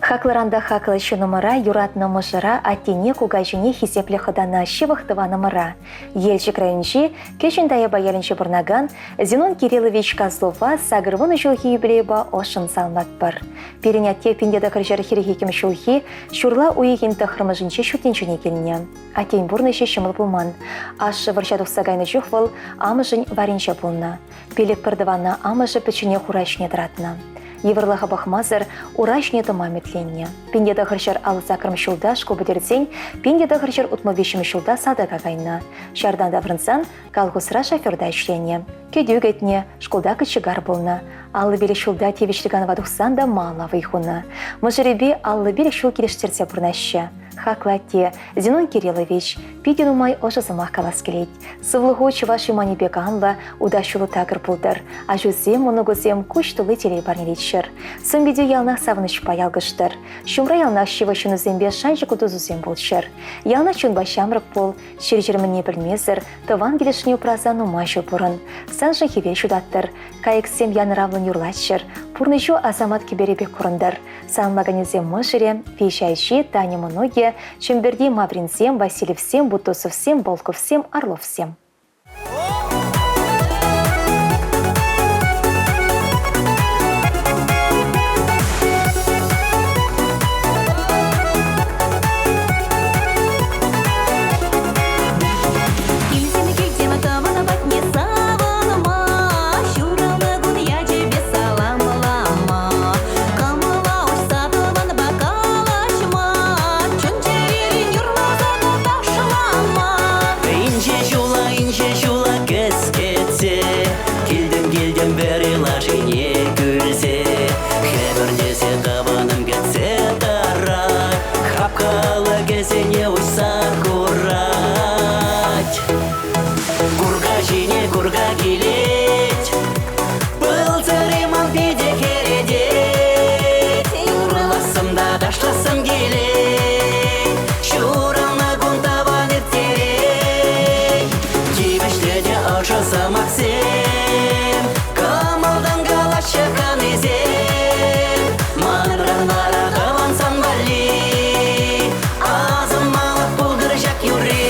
Хаклӑран та хаклӑ ҫыннӑмӑра, юратнӑ мӑшӑра, аттене, кукаҫине, хисеплӗ хӑтана, ҫывӑх тӑванӑмӑра. Елчӗк районӗнчи Кӗҫӗн Таяпа ялӗнче пурӑнакан Зинон Кириллович Козлова 80 ҫулхи юбилейпа ӑшшӑн саламлатпӑр. Пирӗн атте 1942 ҫулхи ҫурла уйӑхӗн тӑххӑрмӗшӗнче ҫут тӗнчене килнӗ. Аттен пурнӑҫӗ ҫӑмӑл пулман. Ашшӗ вӑрҫа тухса кайнӑ чух вӑл амӑшӗн варринче пулнӑ. Пилӗк пӗртӑвана амӑшӗ пӗчченех ура ҫине тӑратнӑ. Йывӑрлӑха пӑхмасӑр ура ҫине тӑма ӗмӗтленнӗ. 1958 ҫулта шкул пӗтерсен 1963 ҫулта салтака кайнӑ. Ҫартан таврӑнсан колхозра шоферта ӗҫленӗ. Кӗтӳ кӗтнӗ, шкулта кочегар пулнӑ. 55 ҫулта тивӗҫлӗ канӑва тухсан та малалла вӑй хунӑ. Мӑшӑрӗпе 55 ҫул килӗштерсе пурӑнаҫҫӗ. Хаклӑ атте, Зинон Кириллович, питӗ нумай ӑшӑ сӑмах калас килет. Сывлӑху чӑваш юманӗ пек анлӑ, утас ҫулу такӑр пултӑр. Аҫусем, мӑнукусем куҫ тулли телей парнелеччӗр. Сӑн-питӳ яланах савӑнӑҫпа ялкӑштӑр. Ҫумра яланах ҫывӑх ҫыннусемпе шанчӑклӑ тусусем пулччӑр. Яланах чунпа ҫамрӑк пул, чир-чӗр мӗнне пӗлмесӗр, тӑван килӗшне упраса нумай ҫул пурӑн. Саншӑн хӗвел ҫутаттӑр, кайӑксем янӑравлӑн юрлаччӑр, пурнӑҫу асамат кӗперӗ пек курӑнтӑр. Саламлаканӗсем мӑшӑрӗ, Виҫ ачи, Таня мӑнукӗ, Чӗмпӗрти Мавринсем, Васильевсем, Бутусовсем, Волковсем, Орловсем. Килсем, килсем тӑван патне савӑнма, ҫуралнӑ кун ячӗпе саламлама. Кӑмӑла уҫса тӑванпа калаҫма, чун-чӗререн юрласа та ташлама. Инҫе ҫула, инҫе ҫула кӗскетсе, килтӗм, килтӗм вӗри лашине кӳлсе. Хӗпӗртесе тӑванӑм кӗтсе тӑрать, хапха алӑкӗсене уҫса курать. Курка ҫине курка килет, Пыл сӑри ман питӗ хӗретет. Юрлассӑм та ташлассӑм килет, Ҫуралнӑ кун тӑван ирттерет. Тивӗҫлӗ те ӑшӑ сӑмахсем, Кӑмӑлтан калаҫҫӗ хӑнисем. Манран вара тӑван сан валли Асӑнмалӑх пултӑр ҫак юрри.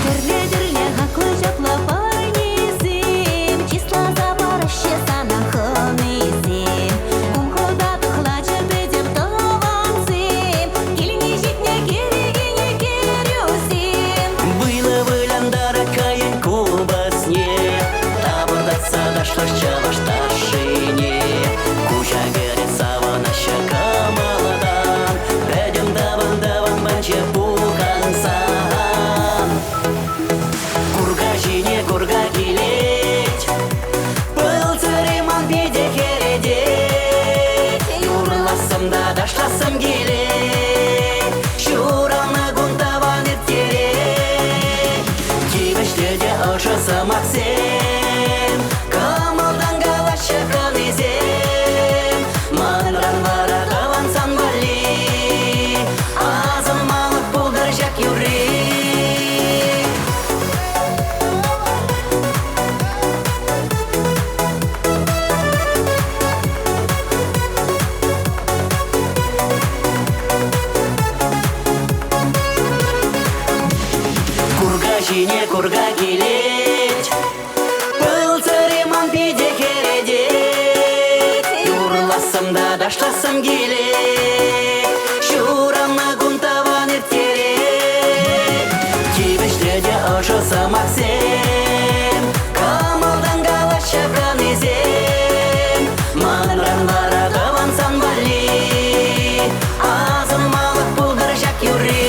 Тӗрлӗ-тӗрлӗ хаклӑ ҫапла парнесем чысласа параҫҫӗ сана хӑнисем. Кум-хӑта тӑхлачӑ пӗтӗм тӑвансем, килне ҫитнӗ кӗрекене кӗрӳсем. Вылӑ вылянтарать хӑйӗн купӑсне, Тапӑртатса ташлать чӑваш ташшине. Куҫа кӗрет савӑнаҫҫӗ кӑмӑлтан, Пӗтӗм тӑван-тӑван панчӗ пухӑнсан. Курка ҫине курка килет, Пыл сӑри ман питӗ хӗретет. Юрлассӑм та ташлассӑм килет, Ҫуралнӑ кун тӑван ирттерет. Тивӗҫлӗ те ӑшӑ сӑмахсем, Кӑмӑлтан калаҫҫӗ хӑнисем. Манран вара тӑван сан валли Асӑнмалӑх пултӑр ҫак юрри. килет. Пыл сӑри ман пите хӗретет. Юрлассӑм та ташлассӑм килет. Ҫуралнӑ кун тӑван ирттерет. Тивӗҫлӗ те ӑшӑ сӑмахсем, кӑмӑлтан калаҫҫӗ хӑнисем. Манран вара тӑван сан валли асӑнмалӑх пултӑр ҫак юрри.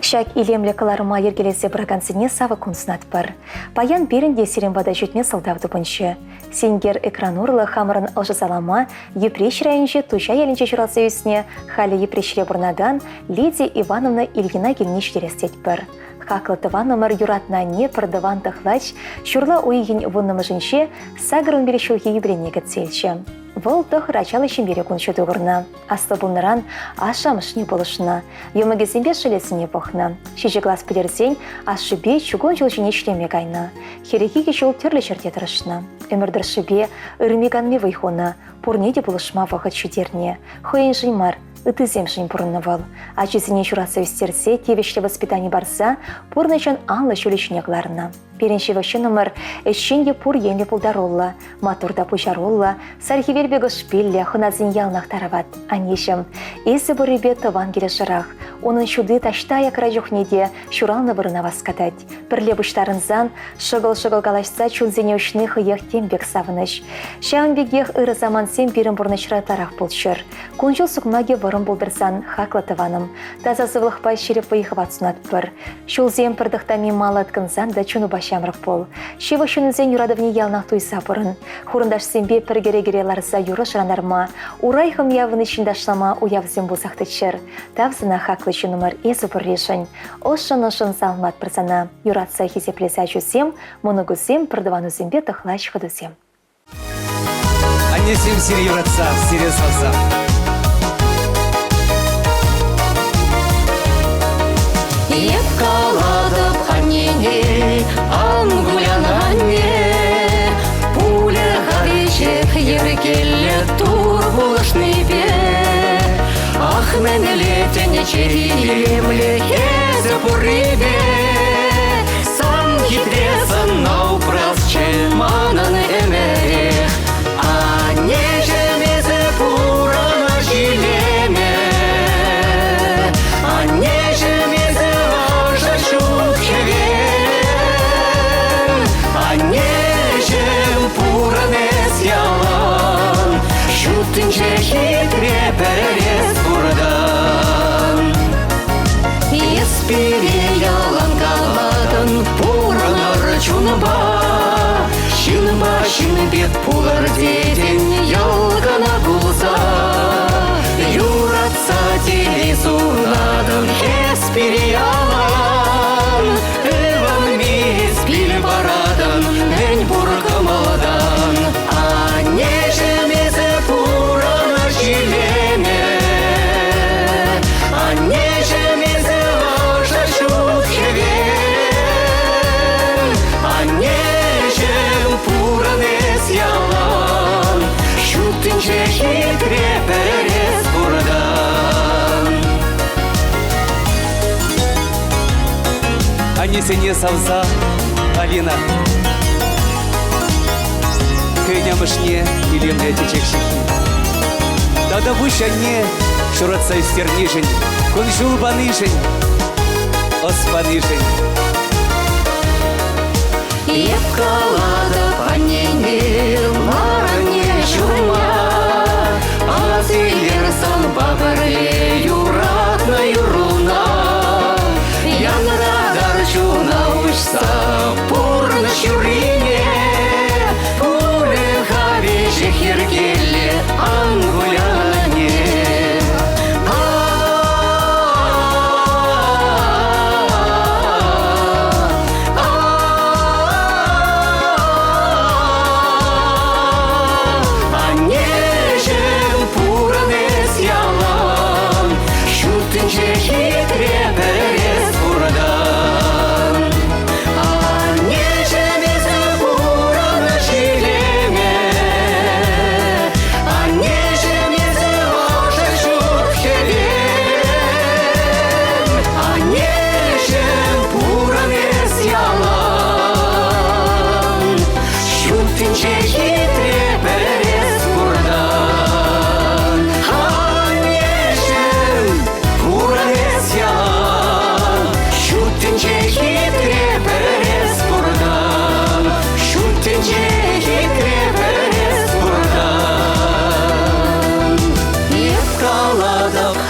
Ҫак илемлӗ кӑларӑма йӗркелесе пыракансене савӑк кун сунатпӑр. Паян пирӗн те сирӗн пата ҫитме сӑлтав тупӑнчӗ. Сенкер экран урлӑ хамӑрӑн ӑшӑ салама Йӗпреҫ районӗнчи Туҫа ялӗнче ҫуралса ӳснӗ, халӗ Йӗпреҫре пурӑнакан Лидия Ивановна Ильина килне ҫитерес тетпӗр. Хаклӑ тӑванӑмӑр юратнӑ анне пӗртӑван тӑхлач ҫурла уйӑхӗн вуннӑмӗшӗнче 85 ҫулхи юбилейне кӗтсе илчӗ. Вӑл тӑхӑр ачаллӑ ҫемьере кун ҫути курнӑ. Аслӑ пулнӑран ашшӗ-амӑшне пулӑшнӑ, йӑмӑкӗсемпе шӑлӗсене пӑхнӑ. Ҫичӗ класс пӗтерсен ашшӗпе чукун ҫул ҫине ӗҫлеме кайнӑ. 42 ҫул тӗрлӗ ҫӗрте тӑрӑшнӑ. Ӗмӗр тӑршшӗпе ырми-канми вӑй хунӑ, пурне те пулӑшма вӑхӑт ҫитернӗ. Хӑйӗншӗн мар, ыттисемшӗн пурӑннӑ вӑл. Ачисене ҫуратса ӳстерсе, тивӗҫлӗ воспитани парса пурнӑҫӑн анлӑ ҫулӗ ҫине кӑларнӑ. Пирӗн ҫывӑх ҫыннӑмӑр ӗҫчен те пур енлӗ пултаруллӑ, маттур та пуҫаруллӑ, сар хӗвел пек ӑшпиллӗ, хӑнасен яланах тарават. Аннеҫӗм, эсӗ пуррипе тӑван киле шӑрах. Унӑн ҫути таҫта аякра чухне те ҫуралнӑ вырӑна васкатать. Пӗрле пуҫтарӑнсан, шӑкӑл-шӑкӑл калаҫса чунсене уҫни хӑех тем пек савӑнӑҫ. Ҫавӑн пекех ырӑ самантсем пирӗн пурнӑҫра ытларах пулччӑр. Кун-ҫул сукмакӗ вӑрӑм пултӑрсан, хаклӑ тӑванӑм, таса сывлӑхпа ҫирӗп вӑй-хӑват сунатпӑр. Ҫулсем пӗр тӑхтами мала ыткӑнсан та чунупа ҫамрӑк пул. Ҫывӑх ҫыннусен юратӑвне яланах туйса пурӑн. Хурӑнташсемпе пӗр кӗрекере ларса юрӑ шӑрантарма, урай хӑмья вӑниччен ташлама уявсем пулсах тӑччӑр. Тав сана, хаклӑ ҫыннӑмӑр, эсӗ пурришӗн. Ӑшшӑн-ӑшшӑн саламлатпӑр сана. Юратса хисеплесе ачусем, мӑнукусем, пӗртӑванусемпе тӑхлач хӑтусем. Аннесем сире юратса, сире савса. Эп калатӑп аннене, ан кулян анне, пулӗ-ха веҫех йӗркеллӗ Тур пулӑшнипе. Ах, мӗнле тӗнче илемлӗ эсӗ пуррипе, Сан хитре сӑнна упрасчӗ манӑн ӗмӗрех. Аннеҫӗм, эсӗ пурӑнӑҫ илемӗ. Аннеҫӗм, эсӗ ӑшӑ ҫут хӗвел. Аннеҫӗм, пурӑн эс ялан. Ҫут тӗнче хитре пӗрес куртан. Эс пире ялан калатӑн, пурӑнӑр чунпа. Ҫынпа ҫын пек пулӑр тетӗн, йӑл кӑна кулса. Юратса телей сунатӑн, эс пире ялан. Ывӑнми эс пил паратӑн мӗн пур кӑмӑлтан. Аннеҫӗм, эсӗ пурӑнӑҫ илемӗ. Аннеҫӗм, эсӗ ӑшӑ ҫут хӗвел. Аннеҫӗм, пурӑн эс ялан. Ҫут тӗнче хитре пӗрес куртан. Аннесене савса, Алина. Хӑйӗн амӑшне илемлӗ чечек ҫыххи. Тата пуҫ анне ҫуратса ӳстернишӗн, кун-ҫул панишӗн, ӑс панишӗн. Эп калатӑп аннене, лар анне ҫумма, Ас илер санпа пӗрле юратнӑ юрруна. Янратар чуна уҫса пурнӑҫ юррине, Пулӗ-ха веҫех йӗркеллӗ, ан кулян анне.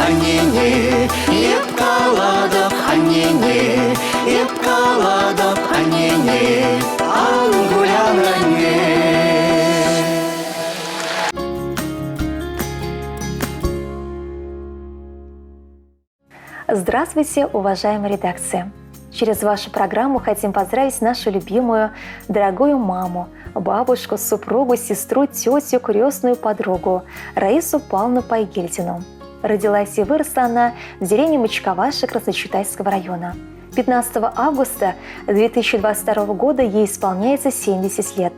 аннене, эп калатӑп аннене, эп калатӑп аннене, ан кулян, анне. Здравствуйте, уважаемая редакция! Через вашу программу хотим поздравить нашу любимую, дорогую маму, бабушку, супругу, сестру, тетю, крестную подругу Раису Павловну Пайгельдину. Родилась и выросла она в деревне Мочковаша Красночитайского района. 15 августа 2022 года ей исполняется 70 лет.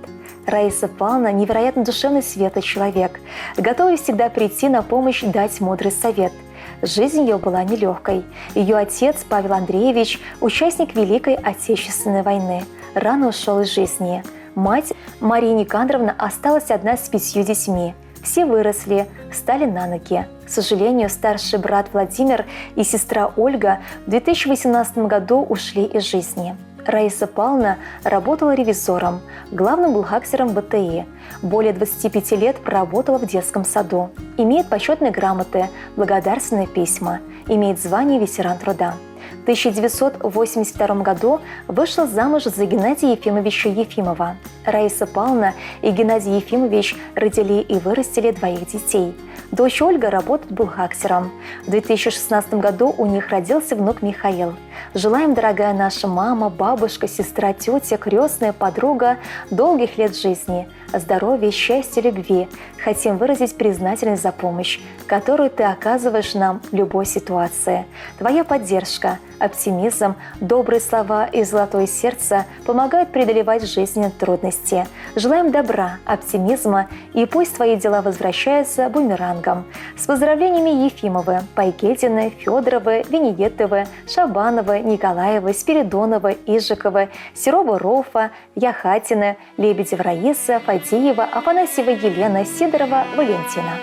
Раиса Павловна невероятно душевный светлый человек, готовый всегда прийти на помощь, дать мудрый совет – Жизнь ее была нелегкой. Ее отец Павел Андреевич, участник Великой Отечественной войны, рано ушел из жизни. Мать Мария Никандровна осталась одна с пятью детьми. Все выросли, встали на ноги. К сожалению, старший брат Владимир и сестра Ольга в 2018 году ушли из жизни. Раиса Павловна работала ревизором, главным бухгалтером БТИ. Более 25 лет проработала в детском саду. Имеет почетные грамоты, благодарственные письма. Имеет звание ветеран труда. В 1982 году вышла замуж за Геннадия Ефимовича Ефимова. Раиса Павловна и Геннадий Ефимович родили и вырастили двоих детей. Дочь Ольга работает бухгалтером. В 2016 году у них родился внук Михаил. Желаем, дорогая наша мама, бабушка, сестра, тетя, крестная, подруга, долгих лет жизни, здоровья, счастья, любви. Хотим выразить признательность за помощь, которую ты оказываешь нам в любой ситуации. Твоя поддержка, оптимизм, добрые слова и золотое сердце помогают преодолевать жизненные трудности. Желаем добра, оптимизма и пусть твои дела возвращаются бумерангом. С поздравлениями Ефимовы, Пайгельдины, Федоровы, Винниетовы, Шабановы, Николаевы, Спиридоновы, Ижиковы, Серова Рофа, Яхатины, Лебедева Раиса, Фадеева, Афанасьева Елена, Сидорова Валентина.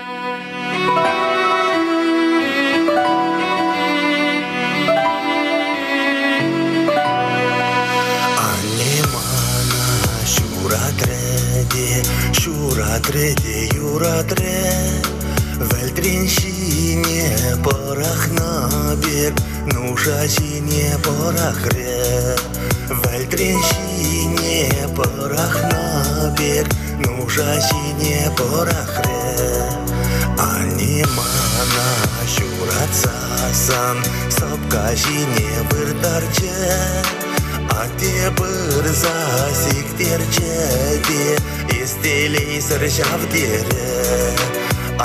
Анне мана ҫуратрӗ те, ҫуратрӗ те юратрӗ. Вӗлтрен ҫине пӑрахнӑ пек нуша ҫине пӑрахрӗ. Вӗлтрен ҫине пӑрахнӑ пек нуша ҫине пӑрахрӗ. Анне мана ҫуратсассӑн сӑпка ҫине выртарчӗ. Атте пырса сиктерчӗ те эс телейсӗр ҫав терӗ.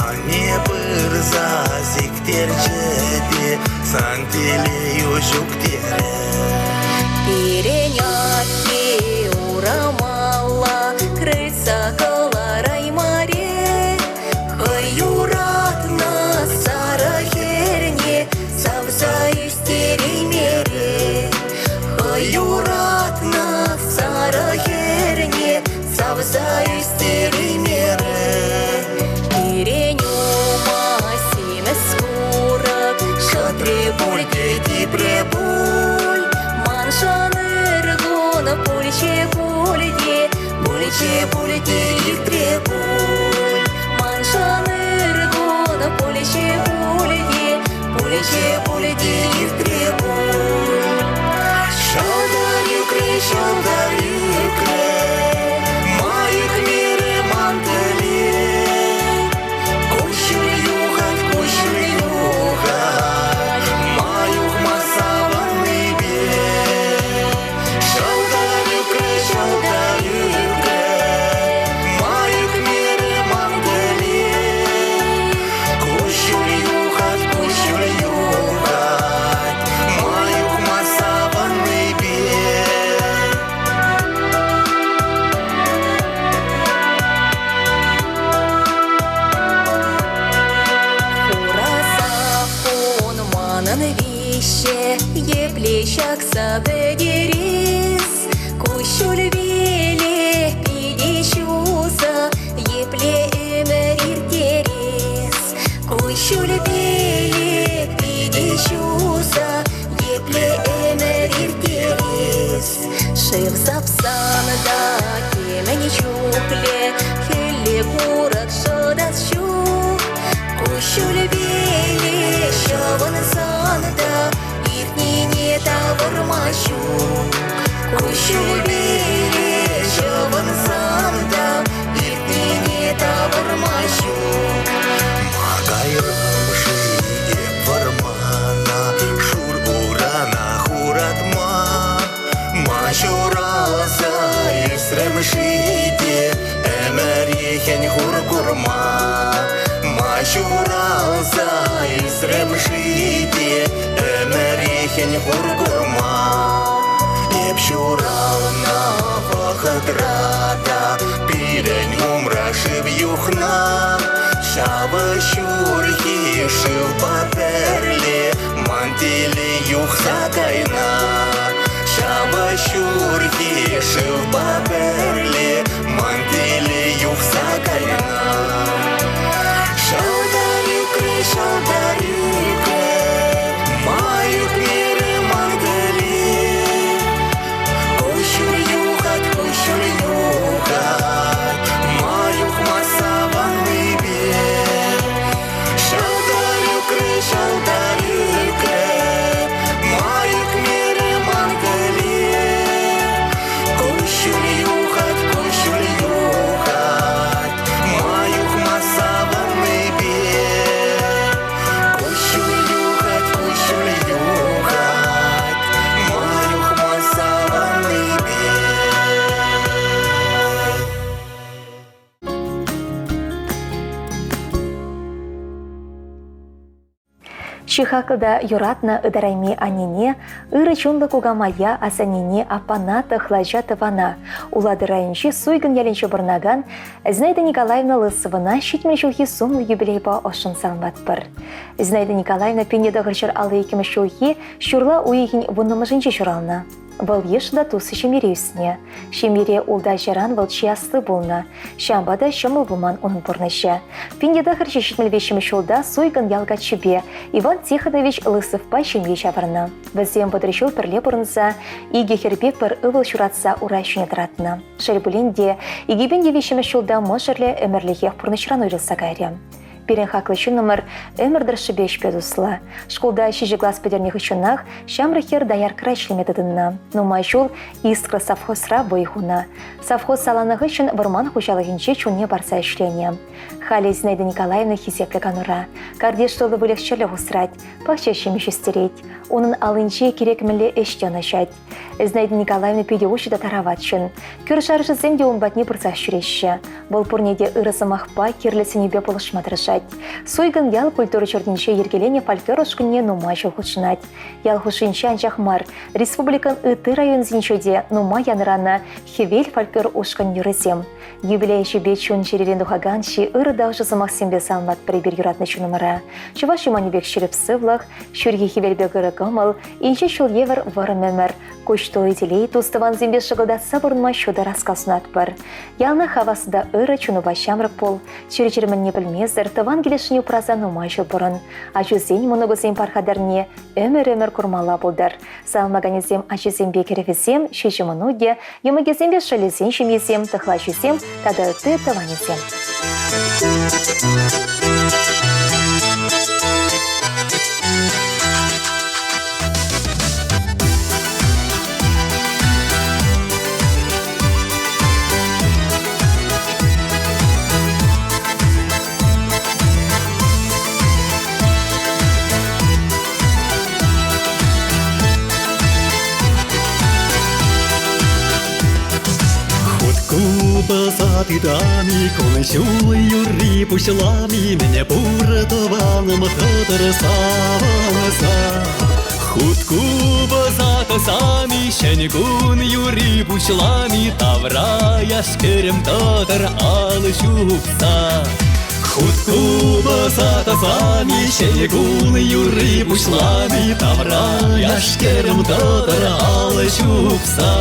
Анне пырса сиктерчӗ те сан телейӳ ҫук терӗ. Пирӗн атте урамалла крыльца кӑлараймарӗ. Хӑй юратнӑ сарӑ хӗрне савса ӳстереймерӗ. Хӑй юратнӑ сарӑ хӗрне савса ӳстереймерӗ. Пирӗн ума симӗс курӑк шӑтрӗ пуль те типрӗ пуль. Маншӑн ыр кун пулчӗ пуль те, пулчӗ пуль те иртрӗ пуль. Маншӑн ыр кун пулчӗ пуль те, пулчӗ пуль те иртрӗ пуль. Ҫӑлтӑр ӳкрӗ, ҫӑлтӑр ӳкрӗ, ма ӳкмерӗ ман тӗле. Куҫҫуль юхать, куҫҫуль юхать, ма юхма савӑннипе. Ҫӑлтӑр ӳкрӗ, ҫӑлтӑр ӳкрӗ, ма ӳкмерӗ ман тӗле. Куҫҫуль юхать, куҫҫуль юхать, ма юхма савӑннипе. Хура саппун манӑн виҫҫе, епле ҫакса пӗтерес? Куҫҫуль виле пите ҫуса, епле ӗмӗр ирттерес? Куҫҫуль виле пите ҫуса, епле ӗмӗр ирттерес? Шыв сапсан та темӗн чухлӗ, хӗлле курӑк шӑтас ҫук. Куҫҫуль виле Куҫҫульпеле ҫӑвӑнсан та иртнине тавӑрма ҫук. Ма кайрӑм-ши эп вӑрмана, шур урана хуратма? Ма ҫуралса ӳсрӗм-ши те ӗмӗрехӗн хур курма? Ма ҫуралса ӳсрӗм-ши те ӗмӗрехӗн хур курма? Эп ҫуралнӑ вӑхӑтра та пирӗн умра шыв юхнӑ. Ҫавӑ ҫурхи шывпа пӗрле ман телей юхса кайнӑ. Ҫавӑ ҫурхи шывпа пӗрле ман телей юхса кайнӑ. Шалтар ӳкрӗ, шалтар ӳкрӗ, ма ӳкмерӗ ман телей. Куҫҫуль юхать, куҫҫуль юхать, ма юхма савӑннипе. Шалтар ӳкрӗ, шалтар ӳкрӗ, ма ӳкмерӗ ман телей. Куҫҫуль юхать, куҫҫуль юхать, ма юхма савӑннипе. Куҫҫуль юхать, куҫҫуль юхать, ма юхма савӑннипе. Чи хаклӑ та юратнӑ ытарайми аннене, ырӑ чунлӑ кукамая, асаннене, аппана, тӑхлача, тӑвана, Улатӑр районӗнчи Суйкӑн ялӗнче пурӑнакан Зинаида Николаевна Лысовӑна 70 ҫулхи сумлӑ юбилейпа ӑшшӑн саламлатпӑр. Зинаида Николаевна 1952 ҫулхи ҫурла уйӑхӗн вуннӑмӗшӗнче ҫуралнӑ. Вӑл йышлӑ та туслӑ ҫемьере ӳснӗ. Ҫемьере ултӑ ачаран вӑл чи асли пулнӑ. Ҫавӑнпа та ҫӑмӑл пулман унӑн пурнӑҫӗ. 1973 ҫулта Суйкӑн ял каччипе Иван Тихонович Лысовпа ҫемье ҫавӑрнӑ. Вӗсем 30 ҫул пӗрле пурӑнса икӗ хӗрпе пӗр ывӑл ҫуратса ура ҫине тӑратнӑ. Шел пулин те, 2003 ҫулта мӑшӑрлӗ ӗмӗрлӗхех пурнӑҫран уйрӑлса кайрӗ. Пирӗн хаклӑ ҫыннӑмӑр ӗмӗр тӑршшӗпе ӗҫпе туслӑ. Шкулта ҫичӗ класс пӗтернӗ хыҫҫӑнах ҫамрӑк хӗр дояркӑра ӗҫлеме тытӑннӑ. Нумай ҫул Искра совхозра вӑй хунӑ. Совхоз саланнӑ хыҫҫӑн вӑрман хуҫалӑхӗнче чунне парса ӗҫленӗ. Халӗ Зинаида Николаевна хисеплӗ канура. Картиш тулли выльӑх-чӗрлӗх усрать, пахча ҫимӗҫ ӳстерет. Унӑн аллинче кирек мӗнле ӗҫ те ӑнӑҫать. Зинаида Николаевна питӗ уҫӑ та тарават ҫын. Кӳршӗ-аршӑсем те ун патне пырсах ҫӳреҫҫӗ. Вӑл пурне те ырӑ сӑмахпа, кирлӗ сӗнӳпе пулӑшма тӑрӑшать. Суйкӑн ял культура ҫуртӗнче йӗркеленӗ фольклор ушкӑнне нумай ҫул хутшӑнать. Ял хушшинче анчах мар, республикӑн ытти районсенче те нумай янӑранӑ Хӗвел фольклор ушкӑн юррисем. Юбилей ӗҫӗпе чун-чӗререн тухакан чи ырӑ та ӑшӑ сӑмахсемпе саламлатпӑр эпир юратнӑ чунӑмӑра. Чӑваш юманӗ пек ҫирӗп сывлӑх, ҫурхи хӗвел пек ырӑ кӑмӑл, инҫе ҫул евӗр вӑрӑм ӗмӗр, куҫ тулли телей тус-тӑвансемпе шӑкӑлтатса пурӑнма ҫутӑ раскал сунатпӑр. Яланах хавас та ырӑ чунупа ҫамрӑк пул, чир-чӗр мӗнне пӗлмесӗр тӑван килӗшне упраса нумай ҫул пурӑн. Ачусен, мӑнукусен пархатарне ӗмӗр-ӗмӗр курмалла пултӑр. Саламлаканӗсем ачисемпе кӗрӗвӗсем, ҫичӗ мӑнукӗ, йӑмӑкӗсемпе шӑллӗсен ҫемйисем, тӑхлачисем тата ытти тӑванӗсем. Хут купӑса тытами, кун-ҫул юрри пуҫлами, мӗне пур тӑванӑм тӑтӑр савӑнса. Хут купӑса тӑсами, ҫӗн кун юрри пуҫлами, тавра яш-кӗрӗм тӑтӑр алӑ ҫупса. Хут купӑса тӑсами, ҫӗн кун юрри пуҫлами, тавра яш-кӗрӗм тӑтӑр алӑ ҫупса.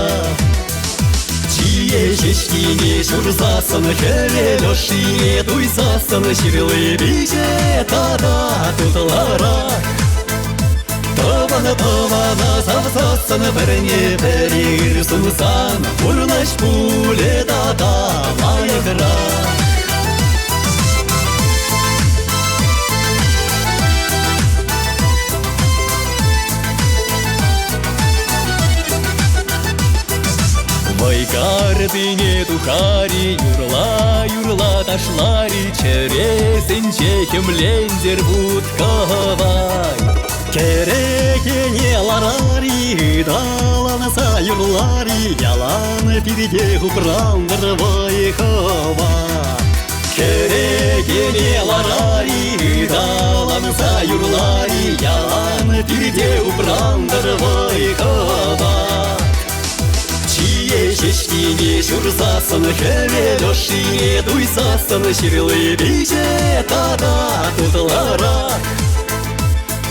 Чие ҫеҫкине ҫурсассӑн, хӗвел ӑшшине туйсассӑн ҫырли пиҫе тата тутларах. Тӑван тӑвана савсассӑн пӗрне пӗри ыр сунсан пурнӑҫ пулӗ тата лайӑхрах. Вӑй картине тухари, юрла-юрла ташлари, чӗресенче хӗмлентер вут-кӑвай. Кӗрекене ларари, ыталанса юрлари, ялан пирте упрантӑр вӑй-хӑват. Кӗрекене ларари, ыталанса юрлари, ялан пирте упрантӑр вӑй-хӑват. Чие ҫеҫкине ҫурсассӑн, хӗвел ӑшшине туйсассӑн ҫырли пиҫе тата тутлӑрах.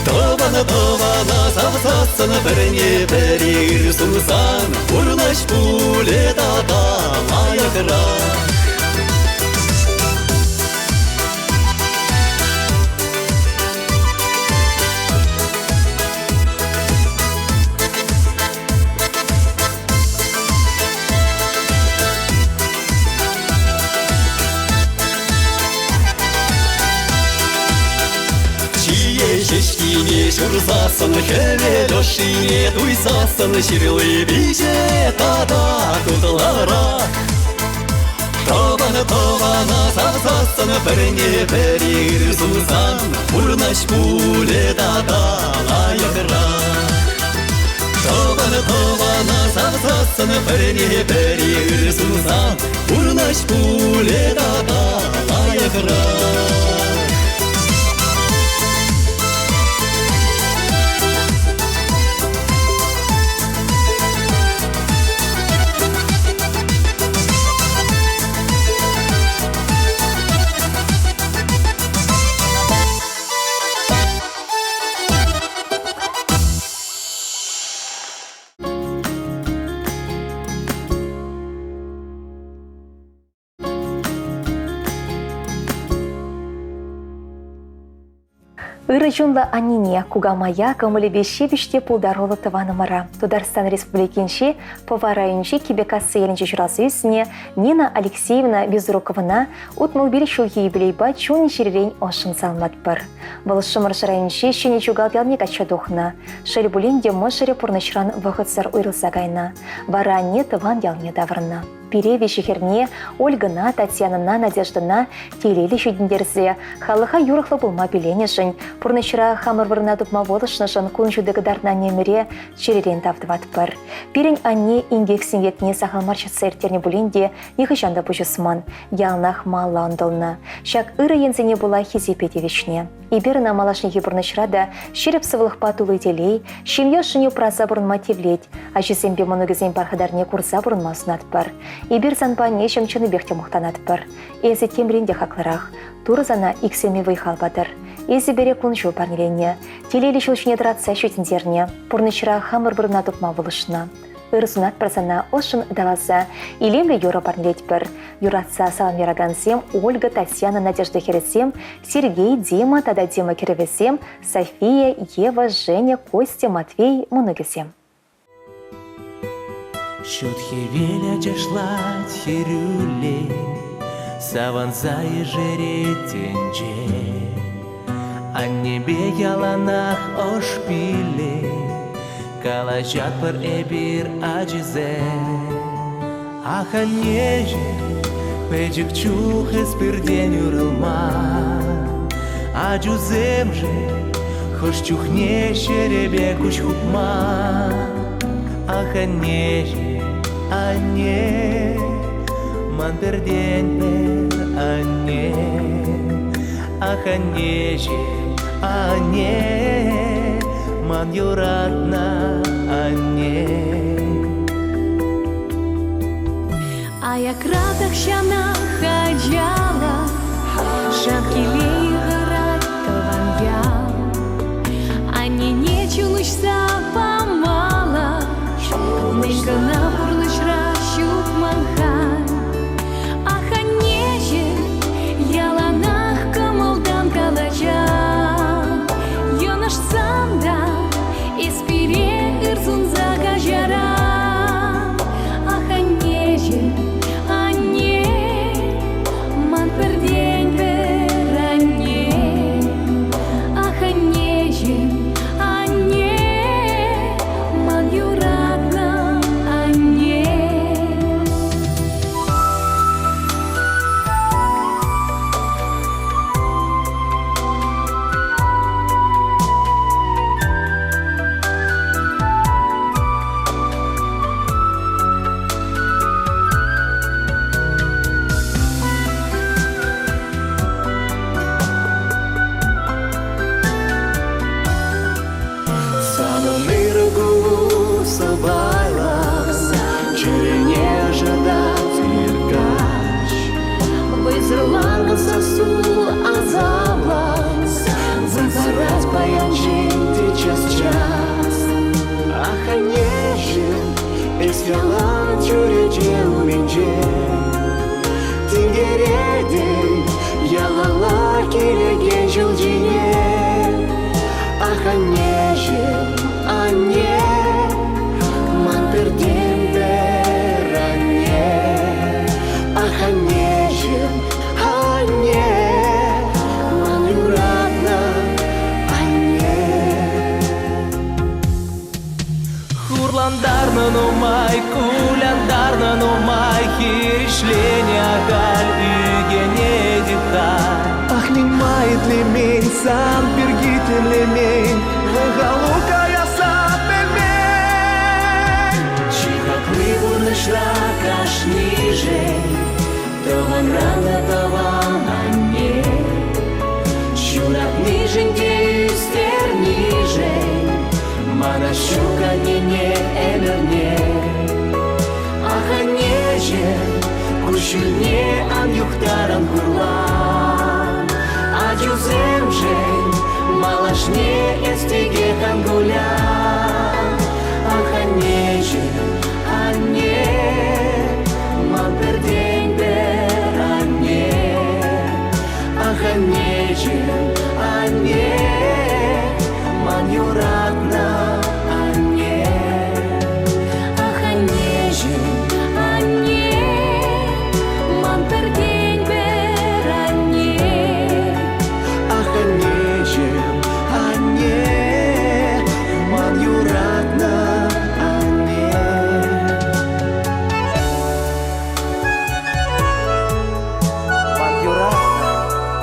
Тӑван тӑвана савсассӑн пӗрне пӗри ыр сунсан пурнӑҫ пулӗ тата лайӑхрах. Чие ҫеҫкине ҫурсассӑн, хӗвел ӑшшине туйсассӑн ҫырли пиҫе тата тутлӑрах. Тӑван тӑвана савсассӑн, пӗрне пӗри ыр сунсан, пурнӑҫ пулӗ тата лайӑхрах. Тӑван тӑвана савсассӑн, пӗрне пӗри ыр сунсан, пурнӑҫ пулӗ тата лайӑхрах. Ырӑ чунлӑ аннене, кукамая кӑмӑлӗпе ҫепӗҫ те пултаруллӑ тӑванӑмӑра Тутарстан Республикинчи Пӑва районӗнчи Кипеккасси ялӗнче ҫуралса ӳснӗ Нина Алексеевна Безруковӑна 65 ҫулхи юбилейпа чун-чӗререн ӑшшӑн саламлатпӑр. Вӑл Шӑмӑршӑ районӗнчи Ҫӗнӗ Чукал ялне качча тухнӑ. Шел пулин те мӑшӑрӗ пурнӑҫран вӑхӑтсӑр уйрӑлса кайнӑ. Вара анне тӑван ялне таврӑннӑ. Пире виҫӗ хӗрне Ольгӑна, Татьянӑна, Надеждӑна телейлӗ ҫитӗнтерсе халӑха юрӑхлӑ пулма пиленӗшӗн, пурнӑҫра хамӑр вырӑна тупма пулӑшнӑшӑн кун ҫути кӑтартнӑ аннемӗре чӗререн тав тӑватпӑр. Пирӗн анне инкек-синкекне сахал мар чӑтса ирттернӗ пулин те нихӑҫан та пуҫ усман, яланах малла ӑнтӑлнӑ. Ҫак ырӑ енсене пула хисепе тивӗҫнӗ. Эпир ӑна малашнехи пурнӑҫра та ҫирӗп сывлӑхпа тулли телей, ҫемье ӑшшине упраса пурӑнма тивлет, ачисемпе мӑнукӗсен пархатарне курса пурӑнма сунатпӑр. Эпир санпа аннеҫӗм чӑннипех те мухтанатпӑр. Эсӗ темрен те хаклӑрах. Турӑ сана иксӗлми вӑй-хал патӑр. Эсӗ пире кун-ҫул парнеленӗ, телейлӗ ҫул ҫине тӑратса ҫитӗнтернӗ, пурнӑҫра хамӑр вырӑна тупма пулӑшнӑ. Ыр сунатпӑр сана ӑшшӑн ыталаса, илемлӗ юрӑ парнелетпӗр. Юратса салам яракансем Ольга, Татьяна, Надежда хӗрӗсем, Сергей, Дима тата Дима кӗрӗвӗсем, София, Ева, Женя, Костя, Матвей мӑнукӗсем. Ҫут хӗвел ачашлать хӗрӳлле, Савӑнса ешерет тӗнче. Аннепе яланах ӑш пилле, Калаҫатпӑр эпир ачисем. Ах, аннеҫӗм, пӗчӗк чух эс пиртен уйрӑлман. Ачусемшӗн хӑш чухне ҫӗрӗпе куҫ хупман. Ах, аннеҫӗм, анне, ман пӗртен-пӗр анне. Ах, аннеҫӗм, анне, ман юратнӑ анне. Аякра тахҫанах ачалӑх Шав киле йыхӑрать тӑван ял. Аннене чун уҫса памалла, Мӗн кӑна пурнӑҫра ҫук ман халь. Ах, аннеҫӗм, яланах кӑмӑлтан калаҫать. Йӑнӑшсан та эс пире ыр сунса каҫаран. Ах, аннеҫӗм, анне, ман пӗртен-пӗр анне. Ах, аннеҫӗм, анне. Часу асамлан, Выртарать паян те час-час. Ах, аннеҫӗм, эс ялан чӳрече умӗнче. Тинкеретӗн ялалла килекен ҫул ҫине. Ах, аннеҫӗм, анне, ман пӗртен-пӗр анне. Ах, аннеҫӗм, анне, ман юратнӑ анне. Хурлантарнӑ нумай, кулянтарнӑ нумай, хирӗҫленӗ ахаль ӳкӗнет-ха. Ах, мӗн-ма итлемен, сан пирки тимлемен, вӑхалу каясса пӗлмен. Чи хакли пурнӑҫра кашнишӗн тӑванран та тӑван анне. Ҫуратнишӗн те ӳстернишӗн мана ҫук аннене ӗмӗрне. Ах, аннеҫӗм, куҫҫульне ан юхтаран хурлан. Ачусемшӗн малашне эс текех ан кулян. Ах, аннеҫӗм, анне, ман пӗртен-пӗр анне. Ах, аннеҫӗм, анне, ман юратнӑ анне. Ах, аннеҫӗм, анне, ман пӗртен-пӗр анне. Ах, аннеҫӗм, анне, ман юратнӑ анне. Ман юратнӑ анне.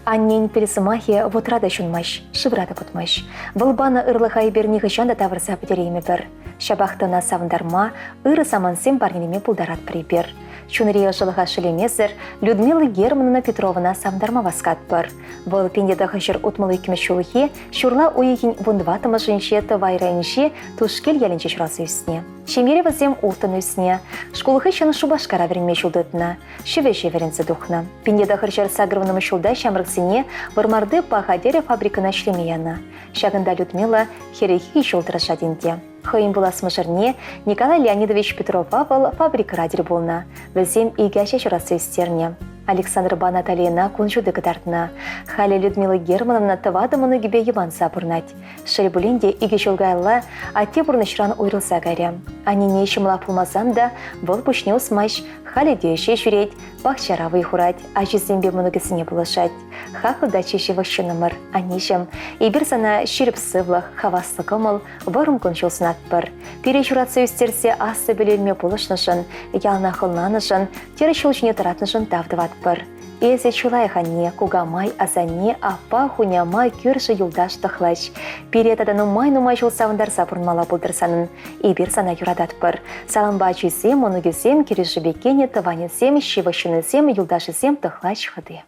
Аннен пил сӑмахӗ вутра та ҫунмасть, шывра та путмасть. Вӑл панӑ ырлӑха эпир нихӑҫан та тавӑрса пӗтереймӗпӗр. Ҫапах та ӑна савӑнтарма, ырӑ самантсем парнелеме пултаратпӑр эпир. Чунри ӑшӑлӑха шеллемесӗр Людмила Германовна Петровӑна савӑнтарма васкатпӑр. Вӑл 1962 ҫулхи ҫурла уйӑхӗн 14-мӗшӗнче Тӑвай районӗнчи Тушкил ялӗнче ҫуралса ӳснӗ. Ҫемьере вӗсем улттӑн ӳснӗ. Шкул хыҫҫӑн Шупашкара вӗренме ҫул тытнӑ. Ҫӗвӗҫе вӗренсе тухнӑ. 1980 ҫулта ҫамрӑксене Вӑрмарти паха тӗрӗ фабрикӑна ӗҫлеме янӑ. Ҫакӑнта Людмила хӗрӗхи ҫул тӑрӑшать ӗнтӗ. Хӑйӗн пулас мӑшӑрне Николай Леонидович Петрова вӑл фабрикӑра тӗл пулнӑ. Вӗсем икӗ ача ҫуратса ӳстернӗ. Александрпа Наталийӑна кун ҫути кӑтартнӑ. Халӗ Людмила Германовна тӑватӑ мӑнукӗпе йӑпанса пурӑнать. Шел пулин те, икӗ ҫул каялла атте пурнӑҫран уйрӑлса кайрӗ. Аннене ҫӑмӑлах пулмасан та вӑл пуҫне усмасть, халӗ те ӗҫе ҫӳрет, пахчара вӑй хурать, ачисемпе мӑнукӗсене пулӑшать. Хаклӑ та чи ҫывӑх ҫыннӑмӑр, аннеҫӗм, эпир сана ҫирӗп сывлӑх, хаваслӑ кӑмӑл, вӑрӑм кун-ҫул сунатпӑр. Пире ҫуратса ӳстерсе аслӑ пӗлӳ илме пулӑшнӑшӑн, яланах ӑнланнӑшӑн, тӗрӗс ҫул ҫине тӑратнӑшӑн тав тӑватпӑр. Эсӗ чылай анне, кукамай, асанне, аппа, хуняма, кӳршӗ, юлташ, тӑхлач. Пире тата нумай-нумай ҫул савӑнтарса пурӑнмалла пултӑр санӑн. Эпир сана юрататпӑр. Салампа ачисем, мӑнукӗсем, кӗрешӳпе кӗнӗ тӑванӗсем, ҫывӑх ҫыннисем, юлташӗсем, тӑхлач хӑти.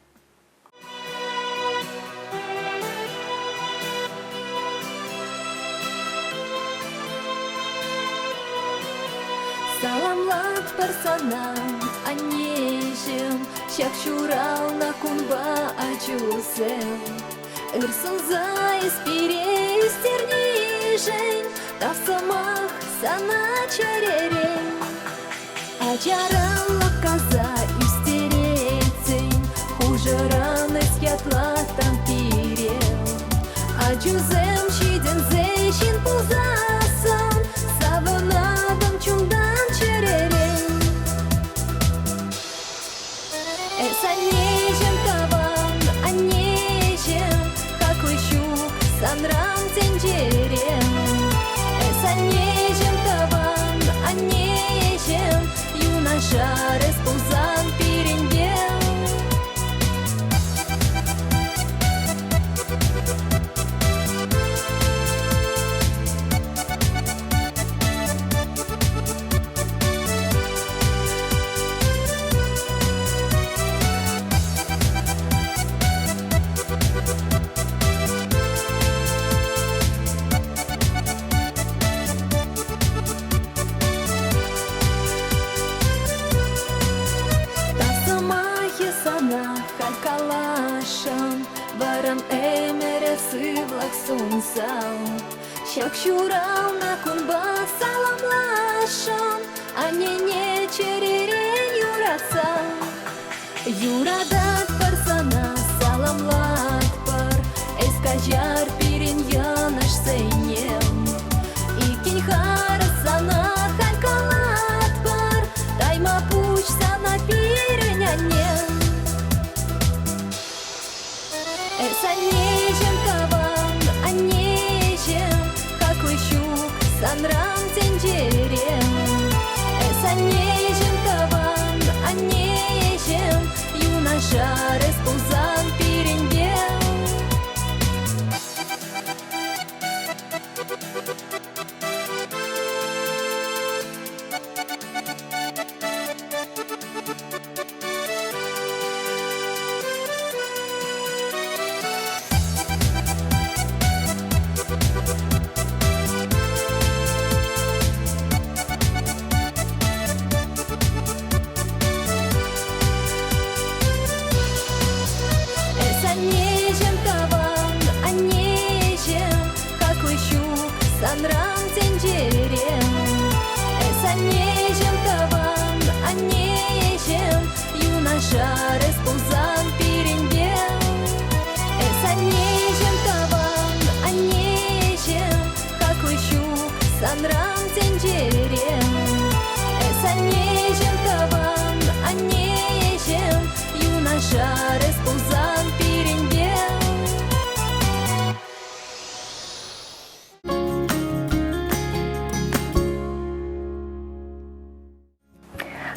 Саламлатпӑр сана, аннеҫӗм, ҫак ҫуралнӑ кунпа ачусем. Ыр сунса эс пире ӳстернишӗн тав сӑмах сана чӗререн. Ачаран лӑпкаса ӳстеретсен, хушӑран эс ятлаттан пире. Ачусем ҫитӗнсе ҫын пулсассӑн, савӑнатӑн чунтан чӗререн. Эс аннеҫӗм тӑван, аннеҫӗм, хаклӑ ҫук санран тӗнчере. Эс аннеҫӗм тӑван, аннеҫӗм, юнашар эс пулсан пирӗнпе. сывлӑх сунса. Ҫак ҫуралнӑ кунпа саламласшӑн аннене чӗререн юратса. Юрататпӑр сана, саламлатпӑр, эс каҫар пирӗн йӑнӑшсене. Иккӗн харӑс сана халь калатпӑр, тайма пуҫ сана пирӗн анне. Эс аннеҫӗм тӑван, аннеҫӗм, хаклӑ ҫук санран тӗнчере. Эс аннеҫӗм тӑван, аннеҫӗм, юнашар эс пулсан пирӗнпе. Эс аннеҫӗм тӑван, аннеҫӗм, хаклӑ ҫук санран тӗнчере. Эс аннеҫӗм тӑван, аннеҫӗм, юнашар эс пулсан пирӗнпе. Эс аннеҫӗм тӑван, аннеҫӗм, хаклӑ ҫук санран тӗнчере. Эс аннеҫӗм тӑван, аннеҫӗм, юнашар эс пулсан пирӗнпе.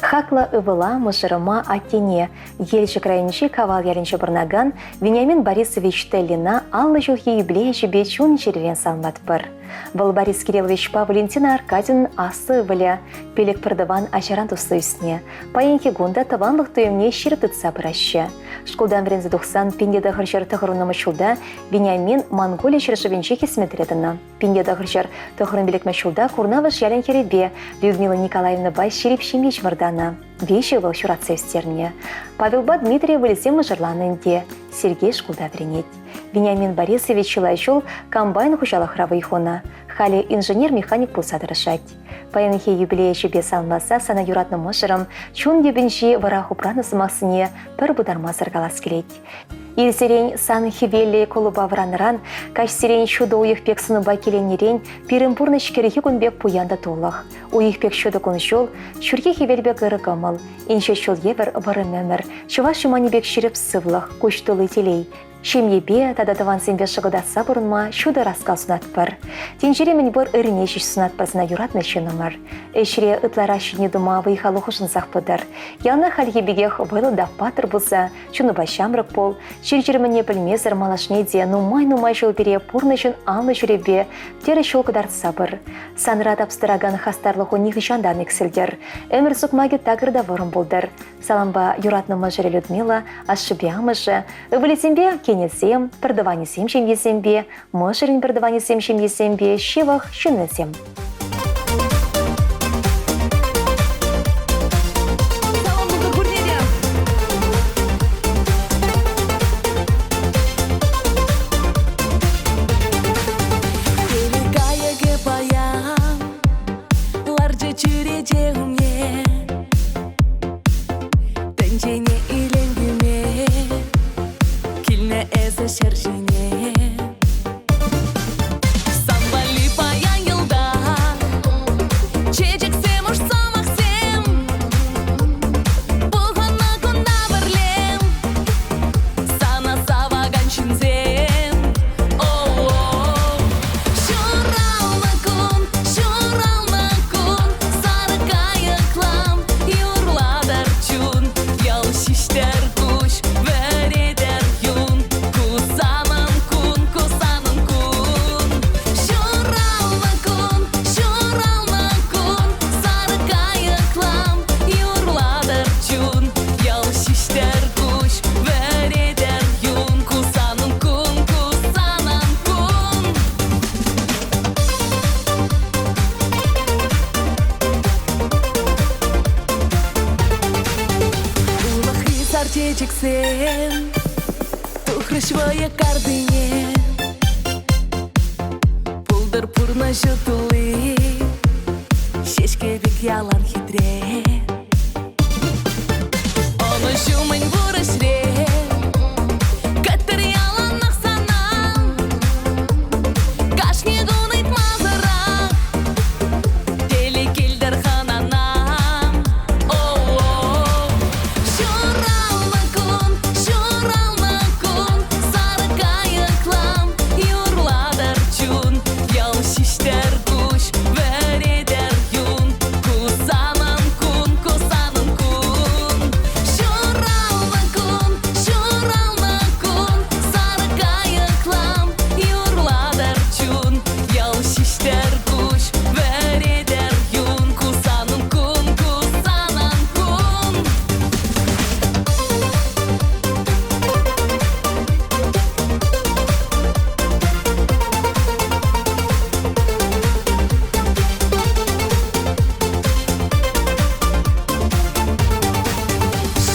Хаклӑ ывӑла, мӑшӑрӑма, аттене Елчӗк районӗнчи Кавал ялӗнче пурӑнакан Вениамин Борисович Теллина 50 ҫулхи юбилей ячӗпе чун-чӗререн саламлатпӑр. Вӑл Борис Кирилловичпа Валентина Аркадьевнӑн аслӑ ывӑлӗ, пилӗк пӗртӑван ачаран туслӑ ӳснӗ. Паянхи кун та тӑванлӑх туйӑмне ҫирӗп тытса пыраҫҫӗ. Шкултан вӗренсе тухсан 1990 ҫулта Вениамин Монголи ҫӗршывӗнче хӗсметре тӑнӑ. 1995 ҫулта Курнавӑш ялӗн хӗрӗпе Людмила Николаевнӑпа ҫирӗп ҫемье чӑмӑртанӑ. Виҫӗ ывӑл ҫуратса ӳстернӗ. Павелпа Дмитрий ывӑлӗсем мӑшӑрланнӑ ӗнтӗ. Сергей шкулта вӗренет. Вениамин Борисович чылай ҫул комбайн хуҫалӑхра вӑй хунӑ. Халӗ инженер-механик пулса тӑрӑшать. Паянхи юбилей ӗҫӗпе саламласа сана юратнӑ мӑшӑрӑм чун тӗпӗнчи вӑрах упранӑ сӑмахсене пӗр пытармасӑр калас килет. Ирсерен сан хӗвеллӗ кулӑпа вӑраннӑран, каҫсерен ҫутӑ уйӑх пек сӑнупа киленнӗрен пирӗн пурнӑҫ кӗрхи кун пек пуян та тулӑх. Уйӑх пек ҫутӑ кун-ҫул, ҫурхи хӗвел пек ырӑ кӑмӑл, инҫе ҫул евӗр вӑрӑм ӗмӗр, чӑваш юманӗ пек ҫирӗп сывлӑх, куҫ тулли телей. Ҫемьепе тата тӑвансемпе шӑкӑлтатса пурӑнма ҫутӑ раскал сунатпӑр. Тӗнчери мӗнпур ыррине ҫеҫ сунатпӑр сана юратнӑ ҫыннӑмӑр. Ӗҫре ытларах ҫитӗнӳ тума вӑй-халу хушӑнсах пытӑр. Яланах хальхи пекех вӑйлӑ та паттӑр пулса чунупа ҫамрӑк пул, чир-чӗр мӗнне пӗлмесӗр малашне те нумай-нумай ҫул пире пурнӑҫӑн анлӑ ҫулӗпе тӗрӗс ҫул кӑтартса пыр. Санра тапстаракан хастарлӑху нихӑҫан та ан иксӗлтӗр. Ӗмӗр сукмакӗ такӑр та вӑрӑм пултӑр. Салампа юратнӑ мӑшӑрӗ Людмила, ашшӗпе амӑшӗ, ывӑлӗсемпе кинӗсем, пӗртӑванӗсем ҫемйисемпе, мӑшӑрӗн пӗртӑванӗсем ҫемйисемпе ҫывӑх ҫыннисем. Кайӑкӗ паян ларчӗ чӳрече умне. Тӗнчене илем кӳме килнӗ эсӗ ҫӗр ҫине. Сан валли паян йӑлтах чечексем, уш сӑмахсем пухӑннӑ кунта пӗрле сана савакан ҫынсем. О-о-о, ҫуралнӑ кун, ҫуралнӑ кун, сарӑ кайӑклам юрлатӑр чун, ял ҫиҫтӗр куҫ, вӗретӗр юн, ку санӑн кун, ку санӑн кун. Ҫуралнӑ кун, ҫуралнӑ кун, сарӑ кайӑклам юрлатӑр чун, ял ҫиҫтӗр куҫ, вӗретӗр юн, ку санӑн кун, ку санӑн кун. Улӑхри сар чечексем тухрӗҫ вӑйӑ картине. Пултӑр пурнӑҫу тулли, ҫеҫке пек ялан хитре. Ӑнӑҫу мӗн пур ӗҫре, кӗттӗр яланах сана. Кашни кун ыйтмасӑрах телей килтӗр хӑнана. Оу-оу, ҫуралнӑ кун, ҫуралнӑ кун, сарӑ кайӑклам юрлатӑр чун. Ял ҫиҫтӗр куҫ, вӗретӗр юн, ку санӑн кун, ку санӑн кун. Ҫуралнӑ кун, ҫуралнӑ кун, сарӑ кайӑклам юрлатӑр чун. Ял ҫиҫтӗр куҫ, вӗретӗр юн, ку санӑн кун, ку санӑн кун.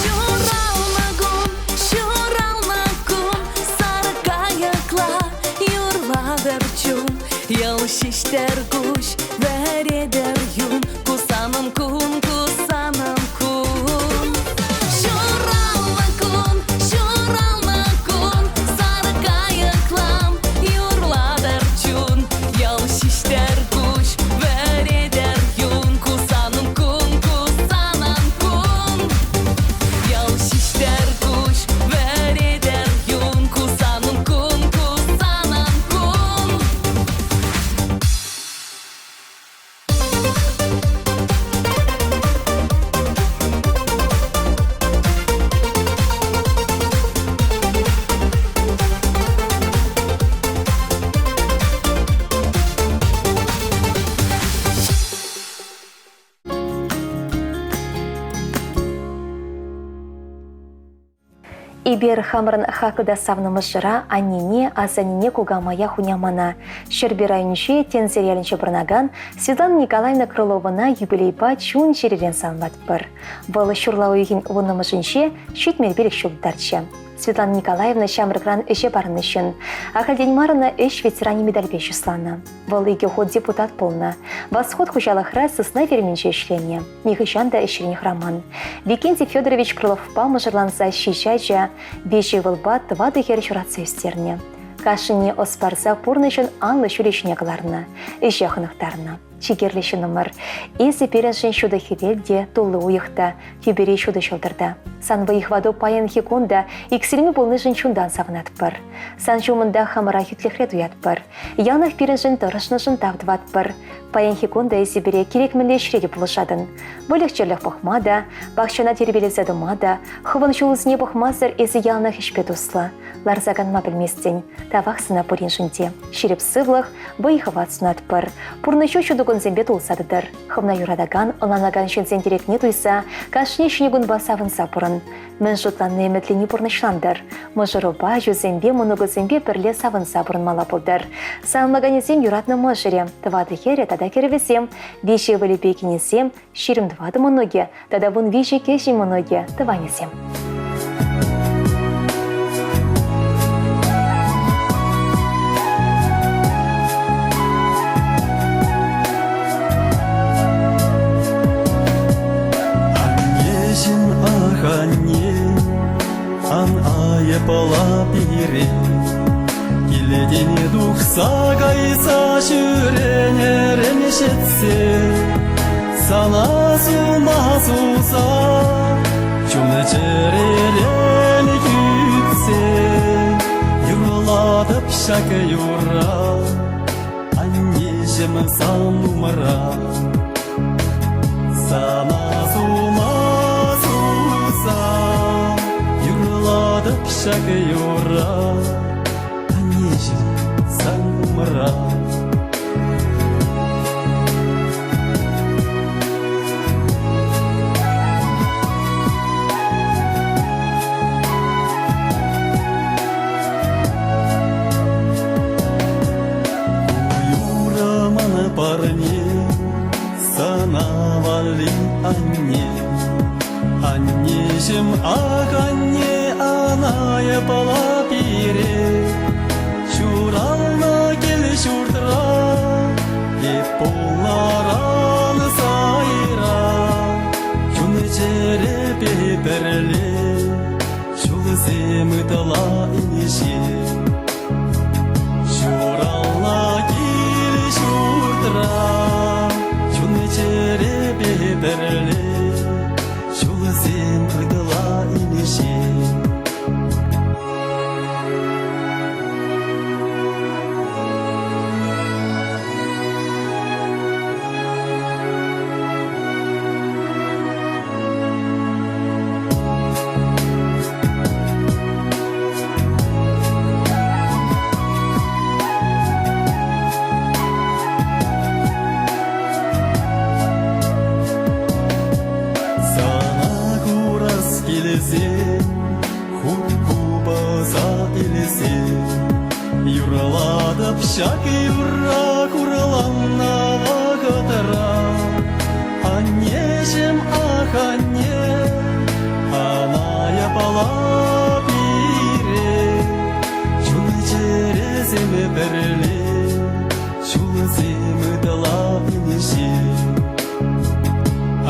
Ҫуралнӑ кун, ҫуралнӑ кун, сарӑ кайӑкла юрлатӑр чун. Йӑл ҫиҫтӗр куҫ, вӗретӗр юн, ку санӑн кун, ку санӑн кун. Ҫуралнӑ кун, ҫуралнӑ кун, сарӑ кайӑклам юрлатӑр чун. Йӑл ҫиҫтӗр куҫ, вӗретӗр юн, ку санӑн кун, ку санӑн кун. Йӑл ҫиҫтӗр куҫ, вӗретӗр юн, ку санӑн кун, ку санӑн кун. Эпир хамӑрӑн хаклӑ та савнӑ мӑшӑра, аннене, асаннене, кукамая, хунямана, Ҫӗрпӳ районӗнчи Тенсер ялӗнче пурӑнакан Светлана Николаевна Крыловӑна юбилейпа чун-чӗререн саламлатпӑр. Вӑл ҫурла уйӑхӗн вуннӑмӗшӗнче 75 ҫул тутарчӗ. Светлана Николаевна ҫамрӑкран ӗҫе парӑннӑ ҫын. Ахальтен мар ӑна ӗҫ ветеранӗ медальпе чысланӑ. Вӑл икӗ хут депутат пулнӑ. Восход хуҫалӑхра сысна ферминче ӗҫленӗ. Нихӑҫан та ӗҫрен хӑраман. Викентий Федорович Крыловпа мӑшӑрланса ҫич ача, виҫӗ ывӑлпа тӑватӑ хӗр ҫуратса ӳстернӗ. Кашнине ӑс парса пурнӑҫӑн анлӑ ҫулӗ ҫине кӑларнӑ, ӗҫе хӑнӑхтарнӑ. Чи кирлӗ ҫыннӑмӑр. Эсӗ пирӗншӗн ҫутӑ хӗвел те, тулли уйӑх та, тӳпере ҫутӑ ҫӑлтӑр та. Сан вӑй-хӑвату паянхи кун та иксӗлми пулнишӗн чунтан савӑнатпӑр. Сан ҫумӑнта хамӑра хӳтлӗхре туятпӑр. Яланах пирӗншӗн тӑрӑшнӑшӑн тав тӑватпӑр. Паянхи кун та эсӗ пире кирек мӗнле ӗҫре те пулӑшатӑн. Выльӑх-чӗрлӗх пӑхма та, пахчана тирпейлесе тӑма та, хӑвӑн ҫулусене пӑхмасӑр эсӗ яланах ӗҫпе туслӑ. Ларса канма пӗлместӗн. Тавах сана пуриншӗн те. Ҫирӗп сывлӑх, вӑй-хӑват сунатпӑр. Пурнӑҫу ҫутӑ кунсемпе тулса тӑтӑр. Хӑвна юратакан, ӑнланакан ҫынсен тӗрекне туйса кашни ҫӗнӗ кунпа савӑнса пурӑн. Мӗн шутланни ӗмӗтлени пурнӑҫлантӑр. Мӑшӑрупа, ачусемпе, мӑнукусемпе пӗрле савӑнса пурӑнмалла пултӑр. Саламлаканӗсем юратнӑ мӑшӑрӗ, тӑватӑ хӗрӗ тата кӗрӗвӗсем, виҫӗ ывӑлӗпе кинӗсем, 24 мӑнукӗ тата 13 кӗҫӗн мӑнукӗ, тӑванӗсем. Аннеҫӗм, ах, анне, ан айӑпла пире. Килтен тухса кайса ҫӳренӗрен ҫитсе сана сума суса чун-чӗререн кӳтсе юрлатӑп ҫак юрра. Аннеҫӗм сан умра Сана сума суса Юрлатӑп ҫак юрра Аннеҫӗм сан умра Юрӑ ман парне сана валли анне. Аннеҫӗм, ах, анне, анайӑпала пире. Ҫуралнӑ кил-ҫуртра. Ҫулсем ытла инҫе. Ҫуралнӑ кил-ҫуртра чун-чӗрепе пӗрле ҫулсем ытла инҫе. Сана курас килсен, хут купӑса илсен, юрлатӑп ҫак юрра хурланнӑ вӑхӑтра. Аннеҫӗм, ах, анне, ана япала пире, чун-чӗресем пӗрле, ҫулсем ытла инҫе.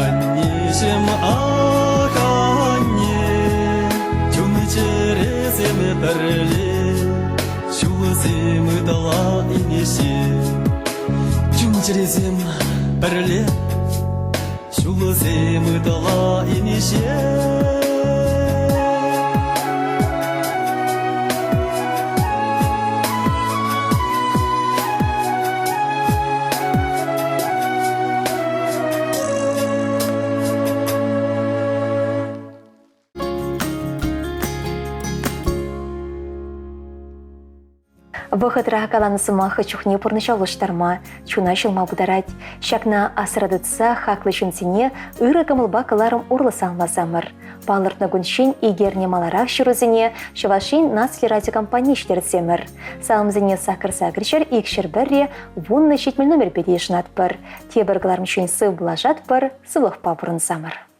Аннеҫӗм, ах, анне, чун-чӗресем пӗрле, ҫулсем ытла инҫе. Чун-чӗресем пӗрле, ҫулсем ытла инҫе. Вӑхӑтра каланӑ сӑмах чухне пурнӑҫа улӑштарма, чуна ҫӑлма пултарать. Ҫакна асра тытса хаклӑ ҫынсене ырӑ кӑмӑлпа кӑларӑм урлӑ саламласамӑр. Палӑртнӑ кунччен икӗ эрне маларах ҫырусене Чӑваш Ен наци радиокомпани ҫитерсемӗр. Саламсене сакӑр сакӑрҫӗр икҫӗр пӗрре 10 70 номерпе те йышӑнатпӑр. Тепӗр кӑларӑмччен сыв пулашатпӑр, сывлӑхпа пурӑнсамӑр.